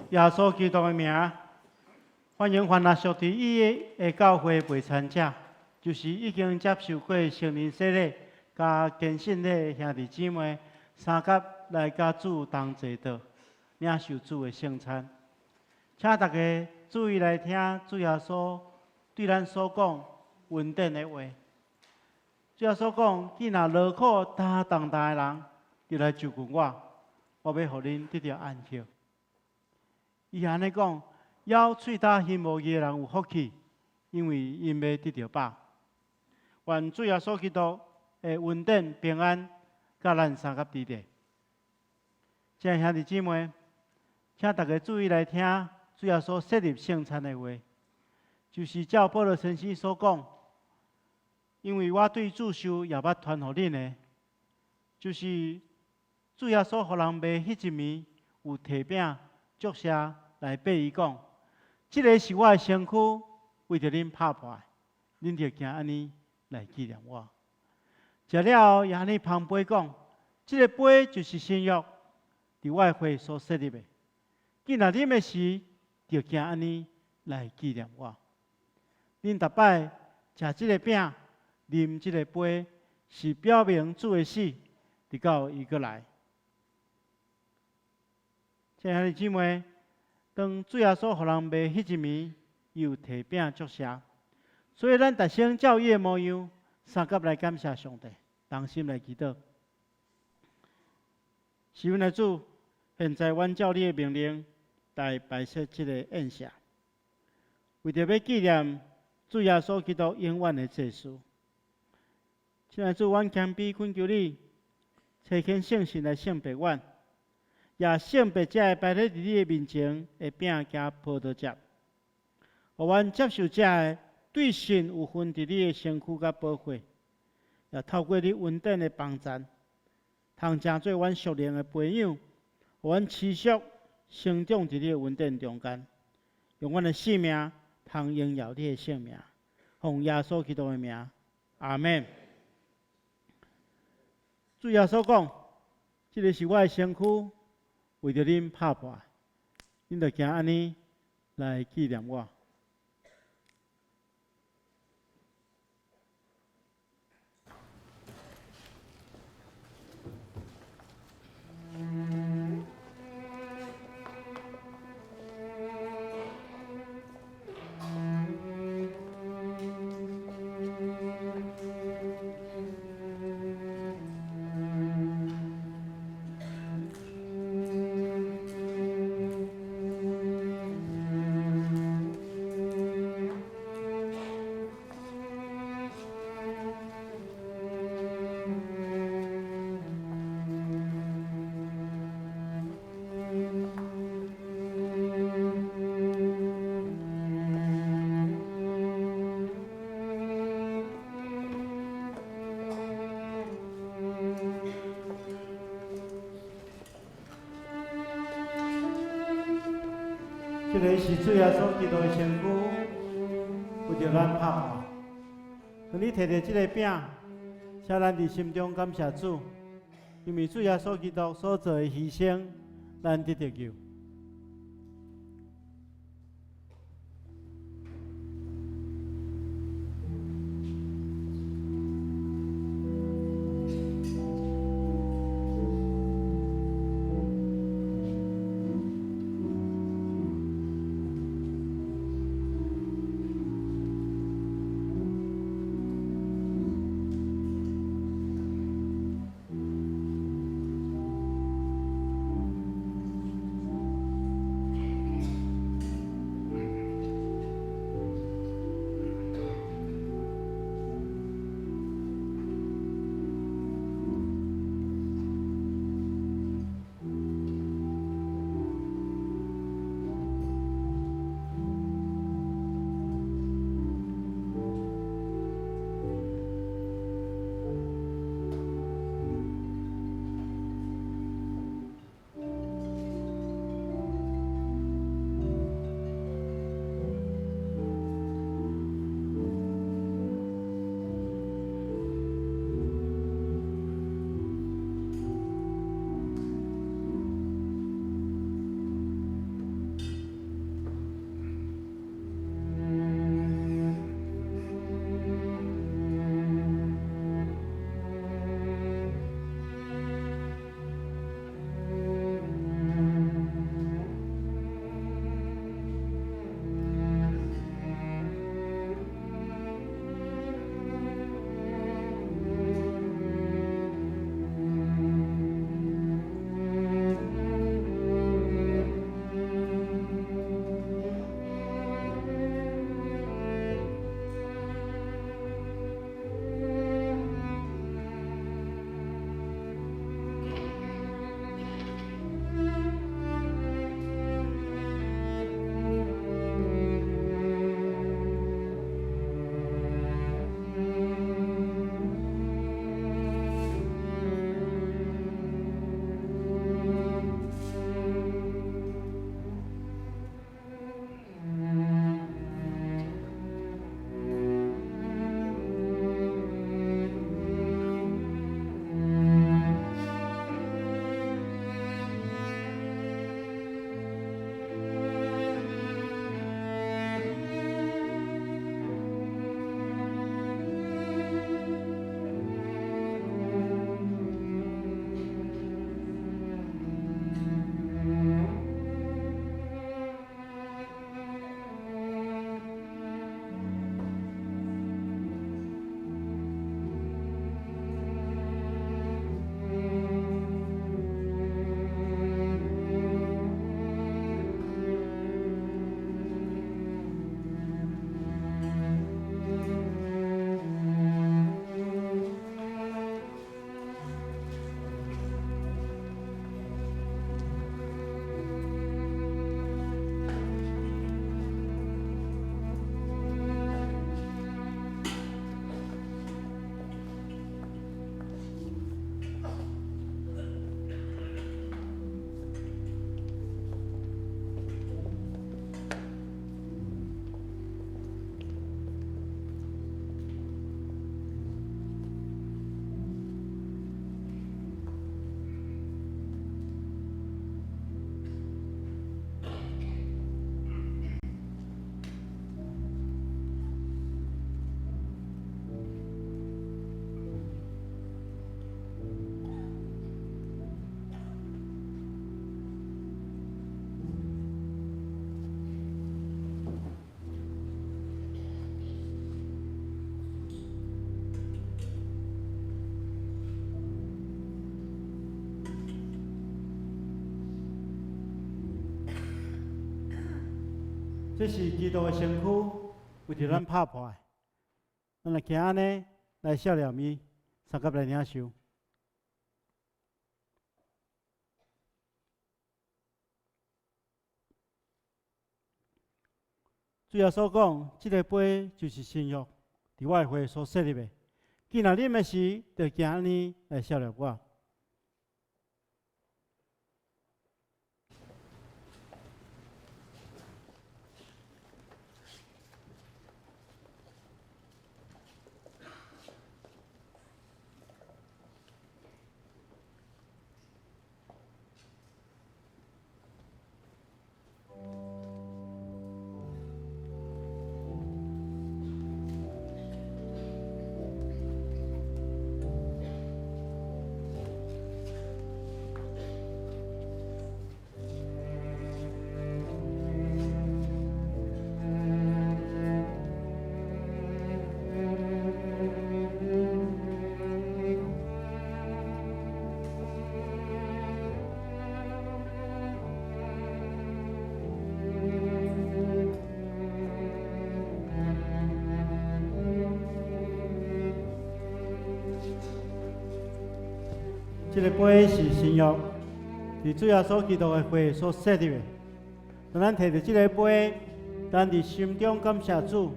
耶穌基督的名，歡迎凡若屬佇伊的教會袂參者，就是已經接受過聖靈洗禮、佮堅信禮的兄弟姊妹，相佮來佮主同齊桌，領受主的聖餐。請大家注意來聽主耶穌對咱所講恩典的話。主耶穌講：既若勞苦擔重擔的人，就來就近我，我欲予恁得著安息。伊按呢講，枵喙焦心無義的人有福氣，因為𪜶欲得著飽。願主耶穌基督的恩典平安，佮咱相佮佇咧。親愛兄弟姊妹，請大家注意來聽主耶穌設立聖餐的話，就是照保祿先生所講，因為我對主受也捌傳予恁的，就是主耶穌予人賣彼一暝，有提餅祝謝來擘伊講：這个是我的身軀，為著恁拍破的，恁著行按呢來紀念我。食了後，也按呢捧杯講：這个杯就是新約，佇我的血所設立的。既若啉的時，就行按呢來紀念我。恁逐擺食這个餅，啉這个杯，是表明主的死，直到伊閣來。親愛的姊妹，當主耶穌予人賣彼一暝，伊有提餅祝謝，所以咱逐先照伊的模樣，相佮來感謝上帝，同心來祈禱。是阮的主，現在阮照你的命令來擺設這個宴席，為著欲紀念主耶穌基督永遠的祭司。親愛的主，阮謙卑懇求你，差遣聖神來聖別阮，也聖別這个擺佇你的面前的餅佮葡萄汁，予阮接受這个對信有份佇你的身軀佮寶血，也透過你恩典的幫贊，通成做阮屬靈的培養，予阮持續成長佇你的恩典中間，用阮的性命通榮耀你的聖名，奉耶穌基督的名，阿們。主耶穌講：這个是我的身軀，為著恁拍破，恁著行按呢來紀念我。這个是主耶穌基督的身軀，為著咱拍破。當你提著這个餅，請咱佇心中感謝主，因為主耶穌基督所做的犧牲，咱得著救。這是基督的身軀，為著咱拍破的。咱來行按呢來孝念伊，相佮來領受。主耶穌講：這个杯就是新約，佇我的血所設立的。既若啉的時，就行按呢來孝念我。這个杯是新約，佇主耶穌基督的血所設立的。當咱提著這个杯，咱佇心中感謝主，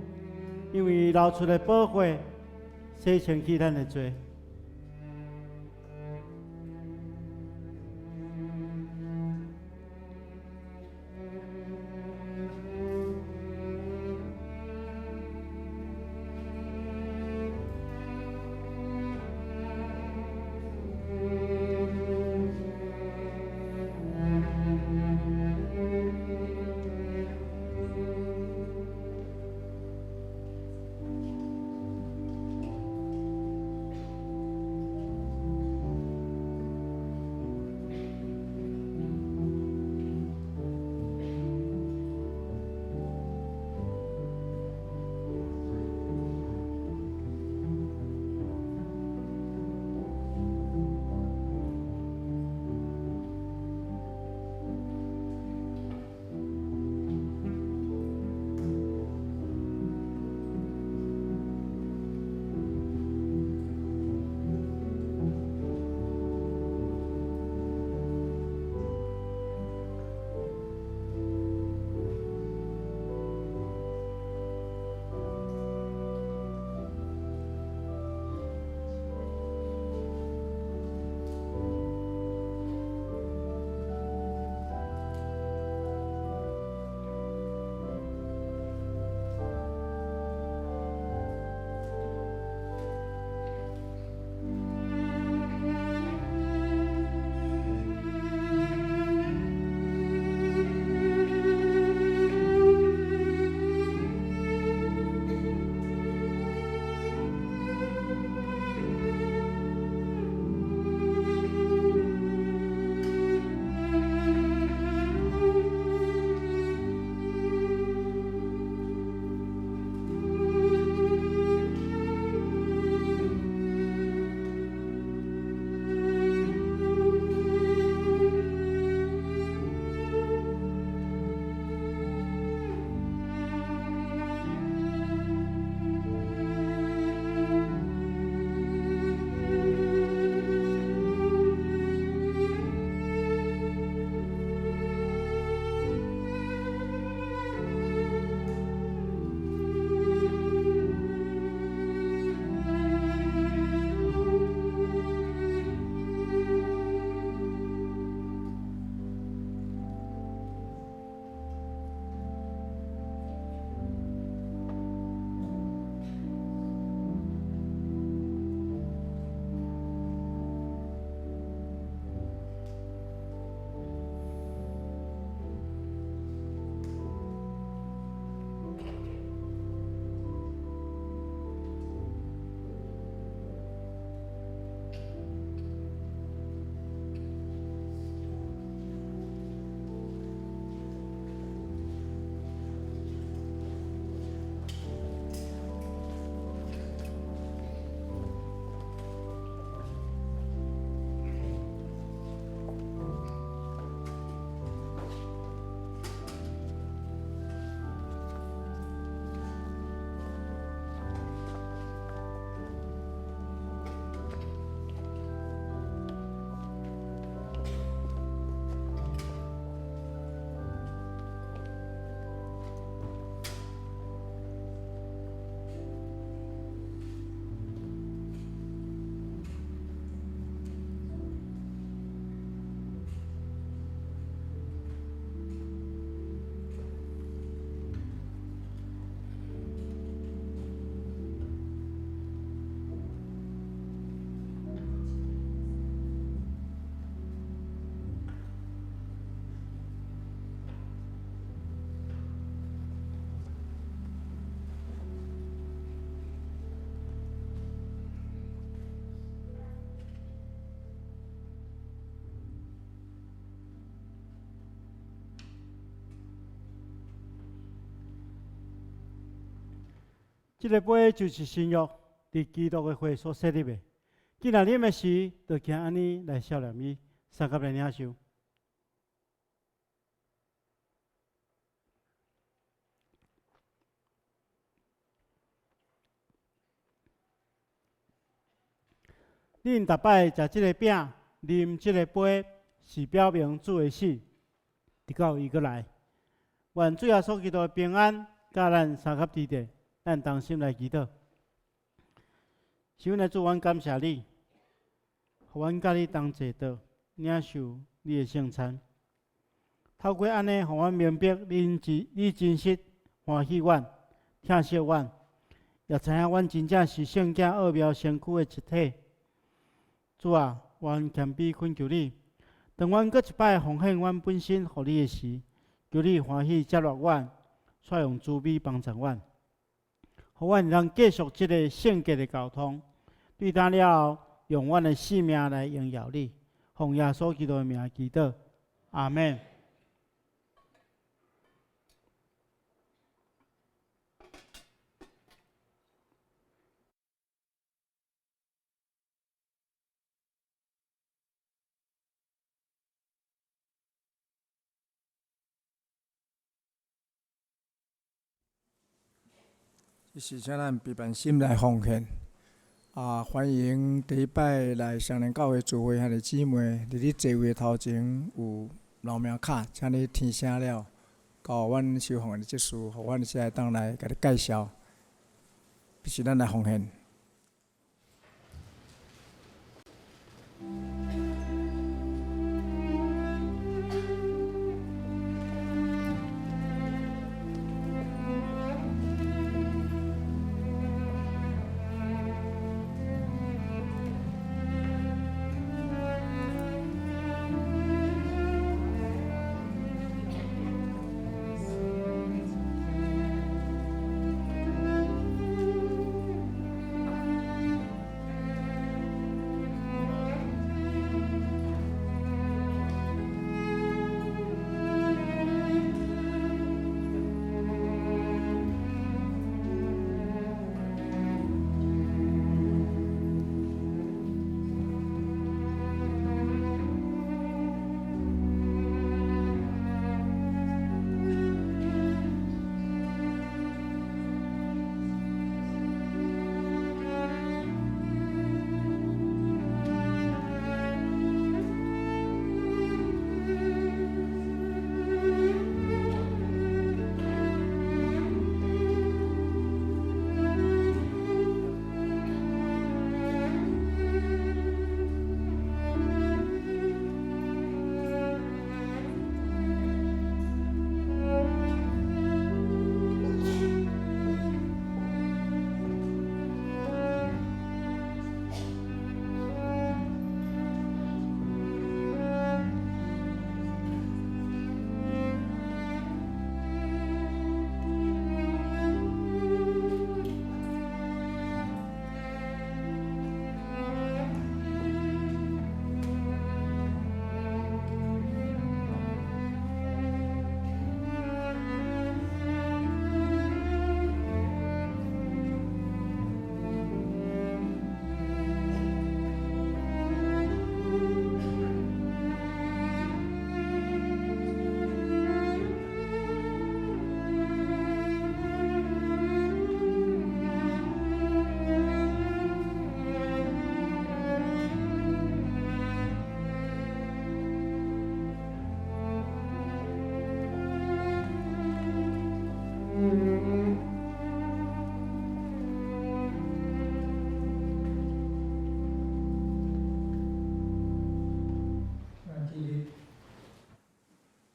因為流出的寶血洗清去咱的罪。這个杯就是新約，佇基督的血所設立的。既若啉的時，就行按呢來數念伊，相佮來領受。恁逐擺食這个餅，啉這个杯，是表明主的死，直到伊閣來。願主耶穌基督的平安，佮咱相佮佇咧，咱同心來祈禱。是阮的主，阮感謝你，予阮佮你同齊桌，領受你的聖餐。透過按呢，予阮明白你真實歡喜阮、疼惜阮，也知影阮真正是聖潔奧妙身軀的一體。主啊，阮謙卑懇求你，當阮閣一擺奉獻阮本身予你的時，求你歡喜接納阮，煞用慈悲幫助阮，予阮會當繼續這個聖潔的交通。對今了後，用阮的性命來榮耀你，奉耶穌基督的名祈禱，阿們。這是請咱備辦心來奉獻。啊，歡迎第一擺來雙連教會聚會兄弟姊妹，佇你座位頭前有留名卡，請你填寫了，交阮收奉獻的執事，予阮先會當來共你介紹。彼時咱來奉獻。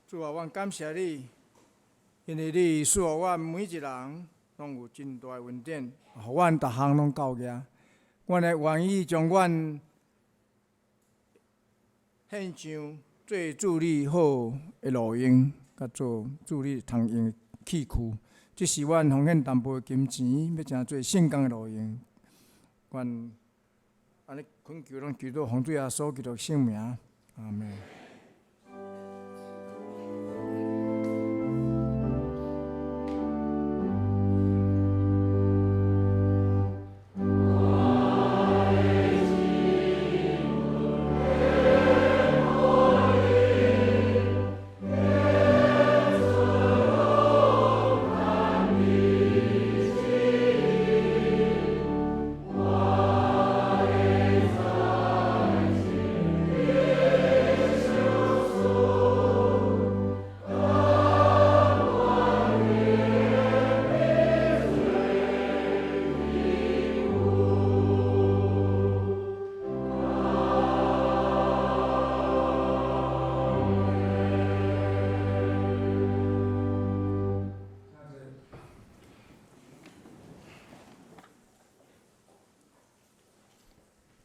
主啊，阮感謝你，因為你賜予阮每一人攏有真大的恩典，予阮逐項攏夠額。阮會願意將阮獻上做主你好的路用，佮做主你通用的器具。這是阮奉獻淡薄的金錢，欲成做聖工的路用。阮按呢懇求，攏求到奉主耶穌基督聖名，阿們。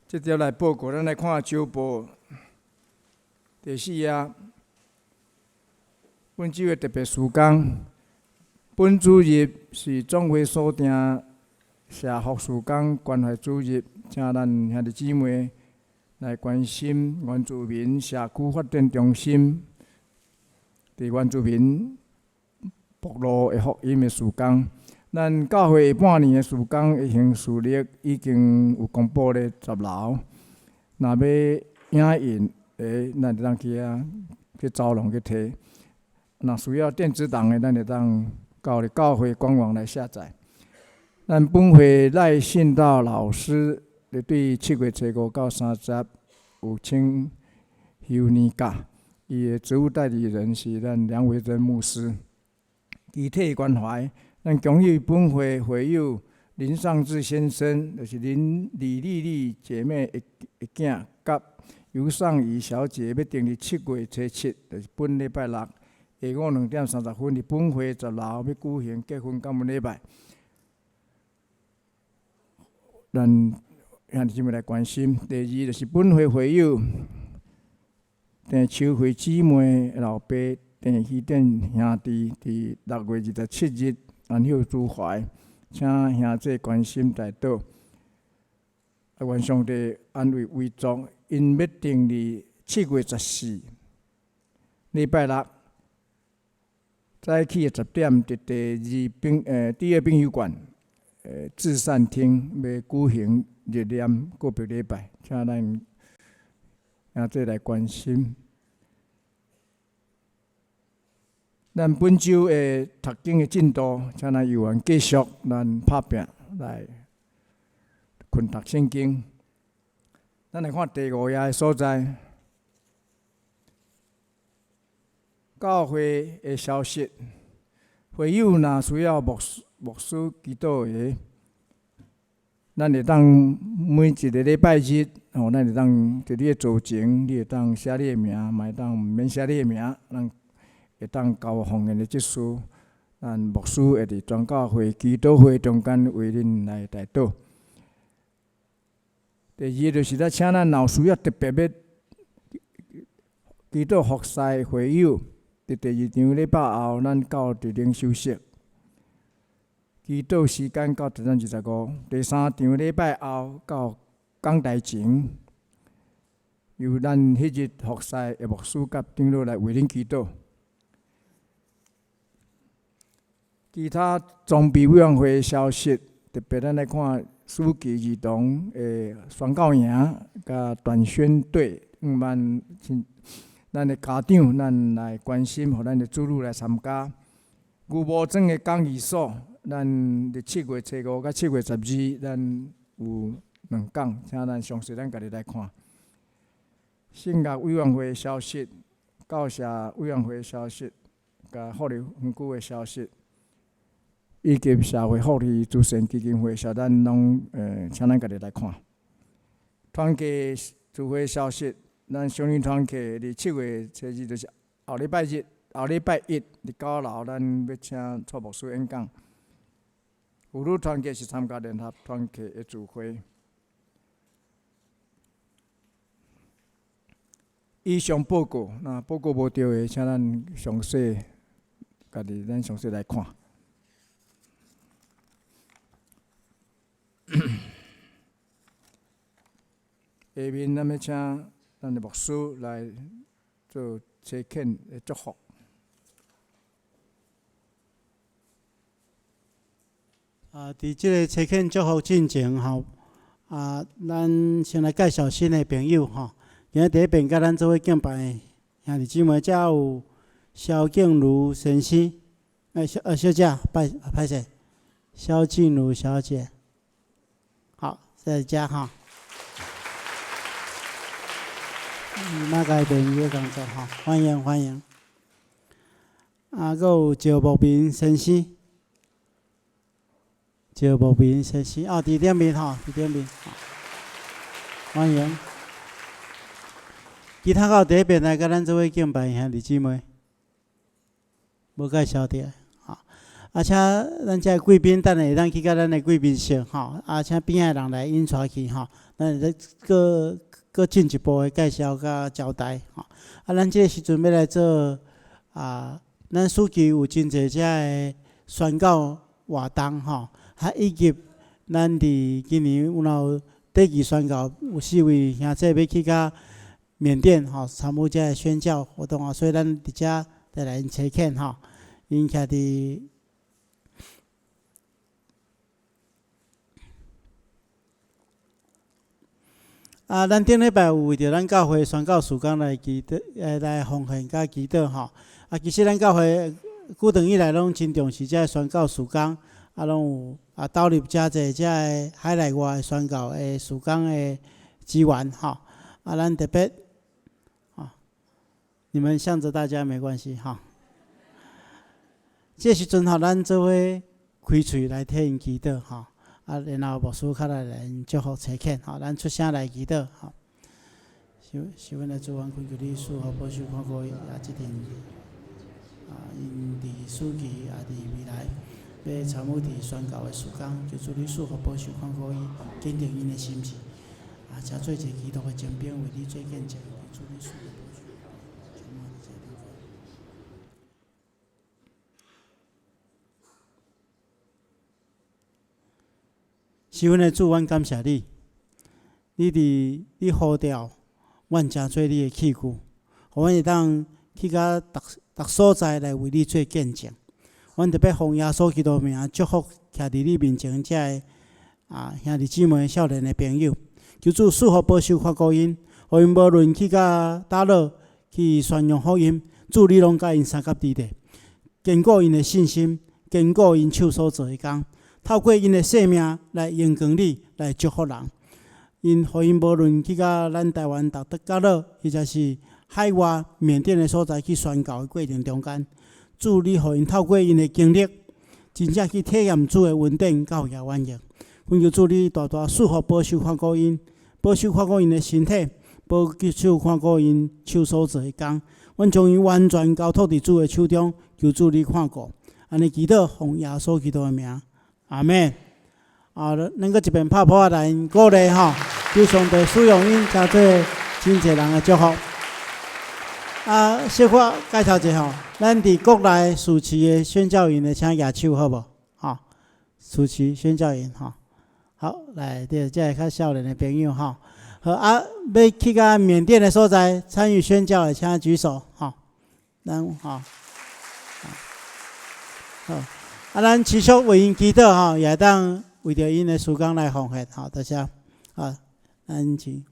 这条来报告，咱来看周报第四页。本周的特别事工，本主日是总会所定社福事工关怀主日，请咱兄弟姊妹来关心原住民社区发展中心伫原住民部落的福音的事工。咱教会下半年的事工的行事历已经有公布咧十楼，若欲影印的，咱就当去遐去走廊去提。若需要电子档的，咱会当到咧教会官网来下载。咱本会赖信道老师咧对7月初5到30有请休年假，伊的职务代理人是咱梁维珍牧师。肢体关怀，咱恭喜本会会友林尚志先生，就是林李丽丽姐妹的的囝，佮尤尚仪小姐欲订伫7月初7，就是本礼拜六下午2点30分，伫本会十楼欲举行结婚感恩礼拜。咱兄弟姊妹来关心。第二就是本会会友郑秋惠姊妹的老爸郑希典兄弟，伫6月27日安息主怀，请兄弟关心代祷。啊，愿上帝安慰遗族，𪜶欲定伫7月14礼拜六早起的10点，伫第二殡仪馆至善厅欲举行日念告别礼拜，请咱兄弟来关心。咱本周的读经的进度，请咱有缘继续咱拍拚来勤读圣经。咱来看第五页的所在，教会的消息。会友若需要牧师祈祷的，咱会当每一个礼拜日，吼，咱会当伫你的座前，你会当写你的名，嘛会当毋免写你的名，咱会当交奉献的执事，咱牧师会伫全教会祈祷会中间为恁来代祷。第二就是咧，请咱若有需要特别欲祈祷服侍的会友，伫第二场礼拜后，咱到伫灵修室祈祷时间到10点25。第三场礼拜后到讲台前，由咱彼日服侍的牧师佮长老来为恁祈祷。其他装备委员会的消息，特别咱来看暑期儿童的宣教营佮短宣队，五万咱的家长，咱来关心，予咱的子女来参加。牛埔庄的讲义所，咱伫7月初5佮7月12，咱有两讲，请咱详细咱家己来看。圣乐委员会的消息、教社委员会的消息、佮福利分区的消息，以及社会福利慈善基金会，小咱拢请咱家己来看。团契聚会消息，咱小女团契伫7月初2，就是后礼拜日、后礼拜一伫九楼，咱欲请蔡牧师演讲。妇女团契是参加联合团契的聚会。以上报告，若报告无著的，请咱详细家己咱详细来看。下面咱欲请咱的牧师来做差遣的祝福。伫这个差遣祝福进前吼，咱先来介绍新的朋友吼。今日伫彼边佮咱做伙敬拜的兄弟姊妹，遮有萧静茹先生，小姐，歹歹势，萧静茹小姐，好，在遮吼。马偕便衣工作吼，欢迎欢迎。阁有赵木明先生，赵木明先生，哦，伫顶面吼，伫顶面，欢迎。其他阁有伫彼边来佮咱做伙敬拜兄弟姊妹，无介绍著，吼。啊，請咱遮貴賓等下會當去佮咱的貴賓室吼，啊，請邊仔的人來引帶去吼，咱會閣閣進一步的介紹佮交代吼。啊，咱這个時陣欲來做啊，咱暑期有真濟遮的宣教活動吼，啊，以及咱佇今年有若有短期宣教，有四位兄弟欲去到緬甸吼參與遮个宣教活動啊，所以咱佇遮再來𪜶差遣吼，𪜶徛佇。啊，咱頂禮拜有為著咱教會宣教事工來祈禱，來奉獻佮祈禱吼。啊，其實咱教會久長以來攏真重視這个宣教事工，啊，攏有啊投入誠濟遮个海內外宣教的事工的資源吼。啊，咱特別，啊，你們向著大家沒關係吼。這時陣吼，咱做伙開喙來替𪜶祈禱吼。啊，然後牧師較來來𪜶祝福差遣吼，咱出聲來祈禱吼。是是阮的主，阮懇求你賜福保守看顧伊，啊，這陣啊，𪜶佇暑期啊，佇未來欲參與佇宣教的事工，求主你賜福保守看顧伊，堅定𪜶的心志，啊，成做一個基督的精兵，為你做見證。求主你賜福保守。是阮的主，阮感謝你。你佇你呼召阮成做你的器具，予阮會當去到逐逐所在來為你做見證。阮特別奉耶穌基督名祝福徛佇你面前遮个啊兄弟姊妹、少年的朋友，求主賜福保守看顧𪜶，予𪜶無論去到佗落去宣揚福音，主你攏佮𪜶相佮佇咧，堅固𪜶的信心，堅固𪜶手所做的工。透過𪜶的生命來榮光你，來祝福人。𪜶予𪜶無論去到咱台灣逐個角落，或者是海外緬甸的所在去宣教的過程中間，主你予𪜶透過𪜶的經歷，真正去體驗主的恩典佮榮耀。懇求主你大大賜福保守看顧𪜶，保守看顧𪜶的身體，保守看顧𪜶手所做的工。阮將𪜶完全交託佇主的手中，求主你看顧。按呢祈禱，奉耶穌基督的名。阿們。啊，咱閣一遍拍噗仔來鼓勵吼，求上帝使用𪜶，成做真濟人的祝福。啊，小可介紹一下吼，咱佇國內暑期的宣教營的，請舉手好無？吼，暑期宣教營吼，好，來，對，這个較少年的朋友吼，好啊，欲去到緬甸的所在參與宣教的，請舉手吼。咱吼，好。啊，咱持續為𪜶祈禱吼，也會當為著𪜶的事工來奉獻吼，多謝。啊，咱請。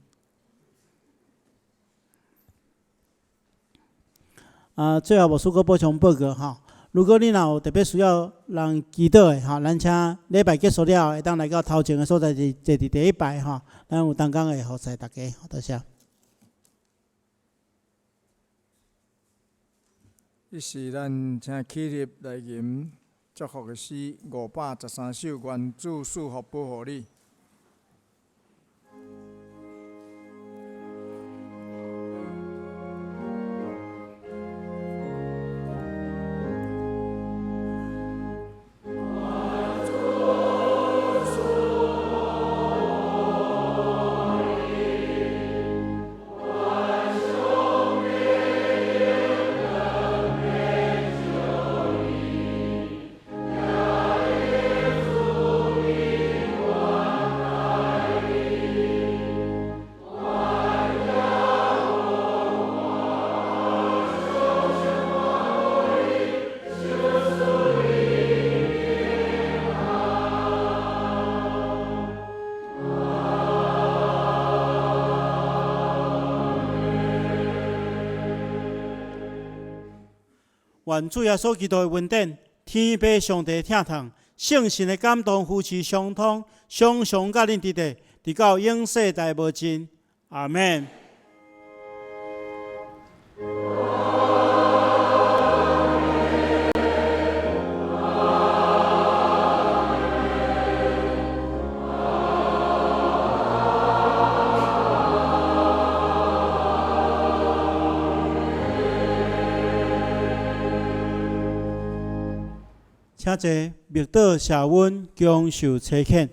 啊，最後牧師閣補充報告吼，如果你若有特別需要人祈禱的吼，咱請禮拜結束了後，會當來到頭前的所在，坐佇第一排吼，咱有同工會服侍大家，多謝。這是咱請起立來吟祝福的詩513首，願主賜福保護你。願主耶穌基督的恩典、天父上帝的疼痛、聖神的感動、扶持相通，常常佮恁佇咧，直到永世代無盡。阿們。請坐，默禱赦阮，共受差遣。